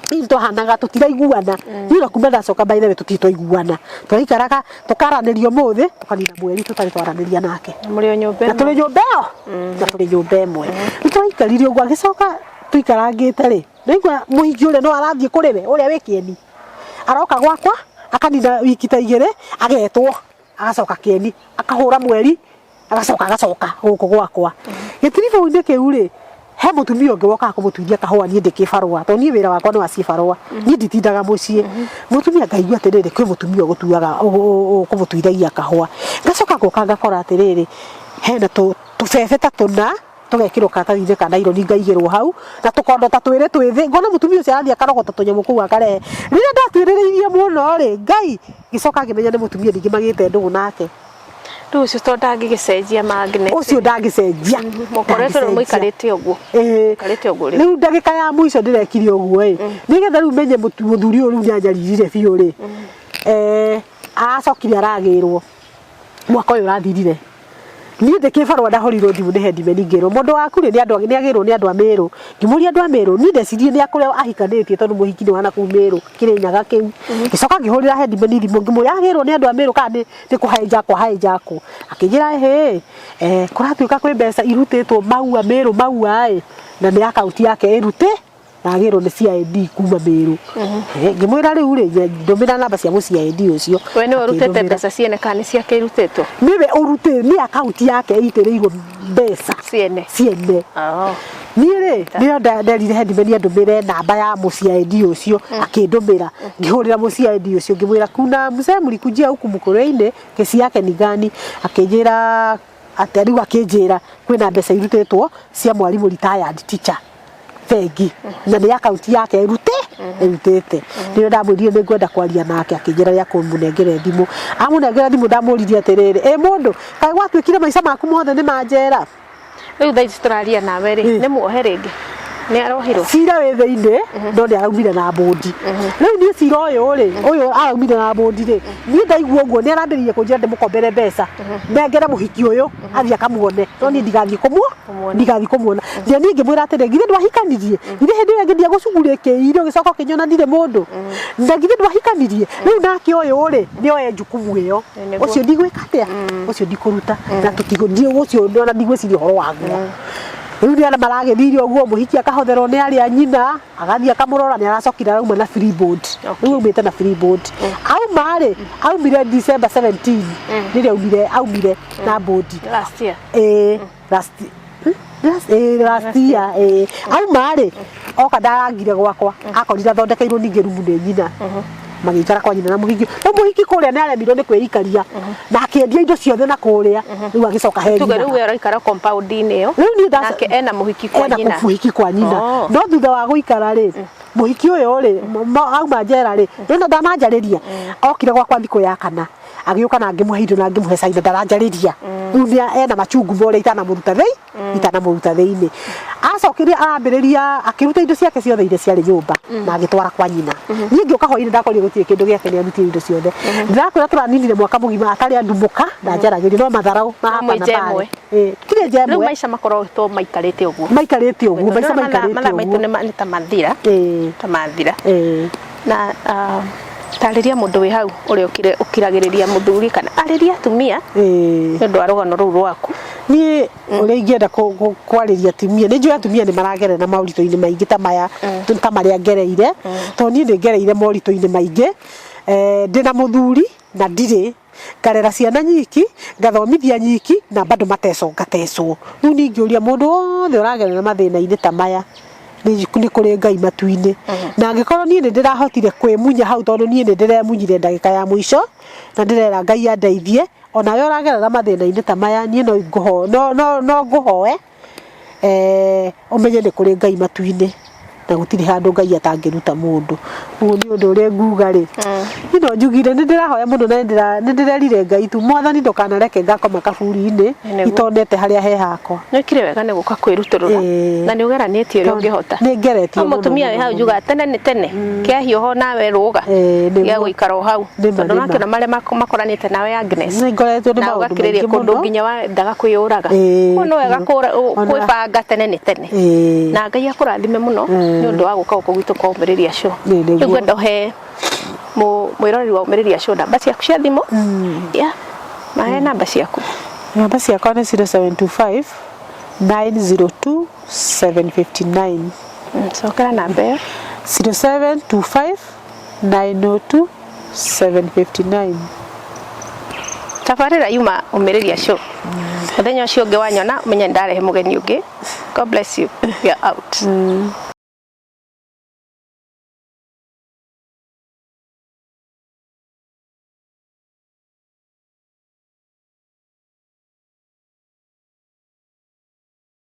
niĩ twahanaga tũtiraiguana. Niĩ ona kuma ndacoka by the way tũtirĩ twaiguana. Tũraikaraga tũkaranĩria ũmũthĩ, tũkanina mweri tũtarĩ twaranĩria nake. Mũrĩ o nyũmba Na ĩmwe. tũrĩ nyũmba ĩyo, na tũrĩ nyũmba ĩmwe. Nĩ twaikarire ũguo, agĩcoka tũikarangĩte rĩ, ndaigua mũhiki ũrĩa no arathiĩ kũrĩ we, ũrĩa wĩ kĩeni. Aroka gwakwa, akanina wiki ta igĩrĩ, agetwo, agacoka kĩeni, akahũra mweri, agacoka agacoka gũkũ gwakwa. Gĩtiribũ-inĩ kĩu rĩ, he mũtumia ũngĩ wokaga kũmũtuithia kahũa niĩ ndĩ kĩbarũa, tondũ niĩ wĩra wakwa nĩ wa cibarũa, niĩ nditindaga mũciĩ. Mũtumia ngaigua atĩrĩrĩ, kwĩ mũtumia ũgũtuaga, ũkũmũtuithagia kahũa. Ngacoka ngoka ngakora atĩrĩrĩ, hena tũbebe ta tũna, tũgekĩrwo karatathi-inĩ ka naironi ngaigĩrwo hau, na tũkondo ta twĩrĩ twĩthĩ, ngona mũtumia ũcio arathiĩ akarogota tũnyamũ kũu akarehe. Rĩrĩa ndatuĩrĩrĩirie mũno rĩ, Ngai, ngĩcoka ngĩmenya nĩ mũtumia ningĩ magĩte ndũgũ nake. Rĩu ũcio to ndangĩgĩcenjia magnet. Ũcio ndangĩcenjia. Mũkoretwo rĩu mũikarĩte ũguo. Ĩĩ. Mũikarĩte ũguo rĩu. Rĩu ndagĩka ya mũico ndĩrekire ũguo ĩ, nĩgetha rĩu menye mũthuri ũyũ rĩu nĩ anyaririre biũ rĩ, aracokire aragĩrwo mwaka ũyũ ũrathirire. Niĩ ndĩ kĩbarũa ndahũrirwo thimũ nĩ headman ngĩrwo mũndũ waku rĩ nĩ agĩrwo nĩ andũ a Mĩrũ. Ngĩmũria andũ a Mĩrũ, niĩ ndeciririe nĩ a kũrĩa ahikanĩtie tondũ mũhiki nĩ wa nakũu Mĩrũ, Kĩrĩnyaga kĩu. Ngĩcoka ngĩhũrĩra headman thimũ ngĩmũria agĩrwo nĩ andũ a Mĩrũ kana nĩ kũhĩnjakwo ahĩnjakwo. Akĩnjĩra ĩhĩ, kũratuĩka kwĩ mbeca irutĩtwo Maua Mĩrũ Maua ĩ, na nĩ akaunti yake ĩrutĩ na agĩrwo nĩ CID kuma Mĩrũ. Ngĩmwĩra rĩu rĩ, ndũmĩra namba cia mũ CID ũcio. We nĩwe ũrutĩte Akĩndũmĩra. mbeca ciene kana nĩ ciake irutĩtwo? Nĩwe ũrutĩte, nĩ akaunti yake ĩitĩrĩirwo mbeca Ciene. Ciene. Oh. Niĩ rĩ, nĩo nderire headman andũmĩre namba ya mũ CID ũcio, akĩndũmĩra. Ngĩhũrĩra mũ CID ũcio ngĩmwĩra kuna mzee mlikujia huku Mukurwe-inĩ, kesi yake ni gani? Akĩnjĩra atĩ rĩu akĩnjĩra kwĩna mbeca irutĩtwo cia mwarimũ retired teacher bengi na nĩ akaunti yake ĩrute ĩrutĩte. Nĩrĩo ndamwĩrire nĩ ngwenda kwaria nake, akĩnjĩra nĩ akũmũnengere thimũ. Amũnengera thimũ ndamũririe atĩrĩrĩ, ĩ mũndũ kaĩ gwatuĩkire maica maku mothe nĩ ma njera? Rĩu thaa ici tũraria nawe rĩ, nĩ muohe rĩngĩ? Nĩ arohirwo? Cira wĩ thĩinĩ no nĩ araumire na bũndi. Rĩu niĩ cira ũyũ rĩ, ũyũ araumire na bũndi rĩ, niĩ ndaigua ũguo nĩ arambĩrĩirie kũnjĩra ndĩmũkombere mbeca nengere mũhiki ũyũ athiĩ akamuone, no niĩ ndigathiĩ Kũmuona. ndigathiĩ kũmuona. Na niĩ ngĩmwĩra atĩrĩ, githĩ ndwahikanirie? Githĩ hĩndĩ ĩyo ĩngĩ ndiagũcugurĩkĩire ũgĩcoka ũkĩnyona ndirĩ mũndũ? Na githĩ ndwahikanirie? Rĩu nake ũyũ rĩ, nĩ oe jukumu ĩyo. Nĩguo. Ũcio ndigwĩka atĩa? Ũcio ndikũruta. Na tũtigũ ũcio ona ndigwĩciria ũhoro waguo. Rĩu nĩ arĩa maragĩthire ũguo, mũhiki akahotherwo nĩ arĩa a nyina, agathiĩ akamũrora, nĩ aracokire arauma na free board. Rĩu aumĩte na free board. Auma rĩ, aumire December 17, rĩrĩa aumire, aumire na board. Last year. Ĩĩ, last last ĩĩ, last year, ĩĩ. Auma rĩ, oka ndarangire gwakwa, akorire athondekeirwo ningĩ rumu nĩ nyina. Magĩikara kwa nyina na mũhiki. Rĩu mũhiki kũrĩa nĩ aremirwo nĩ kwĩikaria na akĩendia indo ciothe na kũrĩa. Rĩu agĩcoka he Tuge nyina. rĩu we ũraikara compound-inĩ ĩyo. Rĩu niĩ Nake ena mũhiki kwa ena nyina. mũhiki kwa nyina. Oh. No thutha wa gũikara rĩ, mũhiki ũyũ rĩ, auma njera rĩ, nĩwona ndananjarĩria. Okire gwakwa thikũ ya kana. Agĩũka na ngĩmũhe indo na ngĩmũhe caina ndaranjarĩria. Rĩu nĩ ena machungu ma ũrĩa itanamũruta thĩinĩ, itanamũruta thĩinĩ. Acokire arambĩrĩria akĩruta indo ciake ciothe iria ciarĩ nyũmba na agĩtwara kwa nyina. Niĩ ngĩũka hwainĩ ndakorire gũtirĩ kĩndũ gĩake, nĩ arutire indo ciothe. Ndĩrakwĩra tũraninire mwaka mũgima atarĩ andumũka, ndanjaragĩria no matharau ma hapa mwĩ na nja pale. ĩmwe. Ĩĩ, tikĩrĩ nja Rĩu ĩmwe. maica makoretwo maikarĩte ũguo. Maikarĩte ũguo, maica Mathaa maikarĩte maitũ ũguo. nĩ ta mathira. Ĩĩ. Ta mathira. Ĩĩ. Na Tarĩria mũndũ wĩ hau ũrĩa ũkiragĩrĩria mũthuri kana arĩria atumia nĩ ũndũ wa rũgano rũu rwaku. Niĩ ũrĩa ingĩenda kwarĩria atumia, nĩ njũĩ atumia nĩ maragerera maũritũ-inĩ maingĩ ta maya, ta marĩa ngereire, tondũ niĩ nĩ ngereire moritũ-inĩ maingĩ. Ndĩna mũthuri na ndirĩ, ngarera ciana nyiki, ngathomithia nyiki na bado matecwo ngatecwo. Rĩu niĩ ingĩũria mũndũ wothe ũragerera mathĩna-inĩ ta maya, nĩ kũrĩ Ngai matu-inĩ. Na angĩkorwo niĩ nĩ ndĩrahotire kwĩmunya hau, tondũ niĩ nĩ ndĩremunyire ndagĩka ya mũico na ndĩrera Ngai andeithie, onawe ũragerera mathĩna-inĩ ta maya, niĩ no ngũhoe, no ngũhoe ũmenye nĩ kũrĩ Ngai matu-inĩ na gũtirĩ handũ Ngai atangĩruta mũndũ. Ũguo nĩ ũndũ ũrĩa nguga rĩ, niĩ no njugire nĩ ndĩrahoya mũno na nĩ ndĩrerire Ngai tu, Mwathani ndũkanareke ngakoma kaburi-inĩ itonete harĩa he hakwa. Nĩ wĩkire wega nĩ gũka kwĩrutũrũra na nĩ ũgeranĩtie ũrĩa ũngĩhota. Nĩ ngeretie mũno. Mũtumia wĩ hau njugaga tene nĩ tene, kĩahiũha nawe rũga, tiga gũikara o hau. Tondũ nĩwakĩona marĩa makoranĩte nawe Agnes. Nĩ ngoretwo nĩ maũndũ maingĩ mũno. Kũndũ nginya wendaga kwĩyũraga. Koguo nĩ wega kwĩbanga tene nĩ tene. Na Ngai akũrathime mũno nĩ ũndũ wa gũka gũkũ gwitũ kwa Ũmĩrĩria Show. Rĩu ngwenda ũhe mwĩroreri wa Ũmĩrĩria Show namba ciaku cia thimũ. Yeah. Mahe namba ciaku. Namba ciakwa nĩ 0725 902 759. Cokera namba ĩyo. 0725 902 759. Tabarĩra yuma Ũmĩrĩria Show. Mũthenya ũcio ũngĩ wanyona ũmenye nĩ ndarehe mũgeni ũngĩ. God bless you. We are out.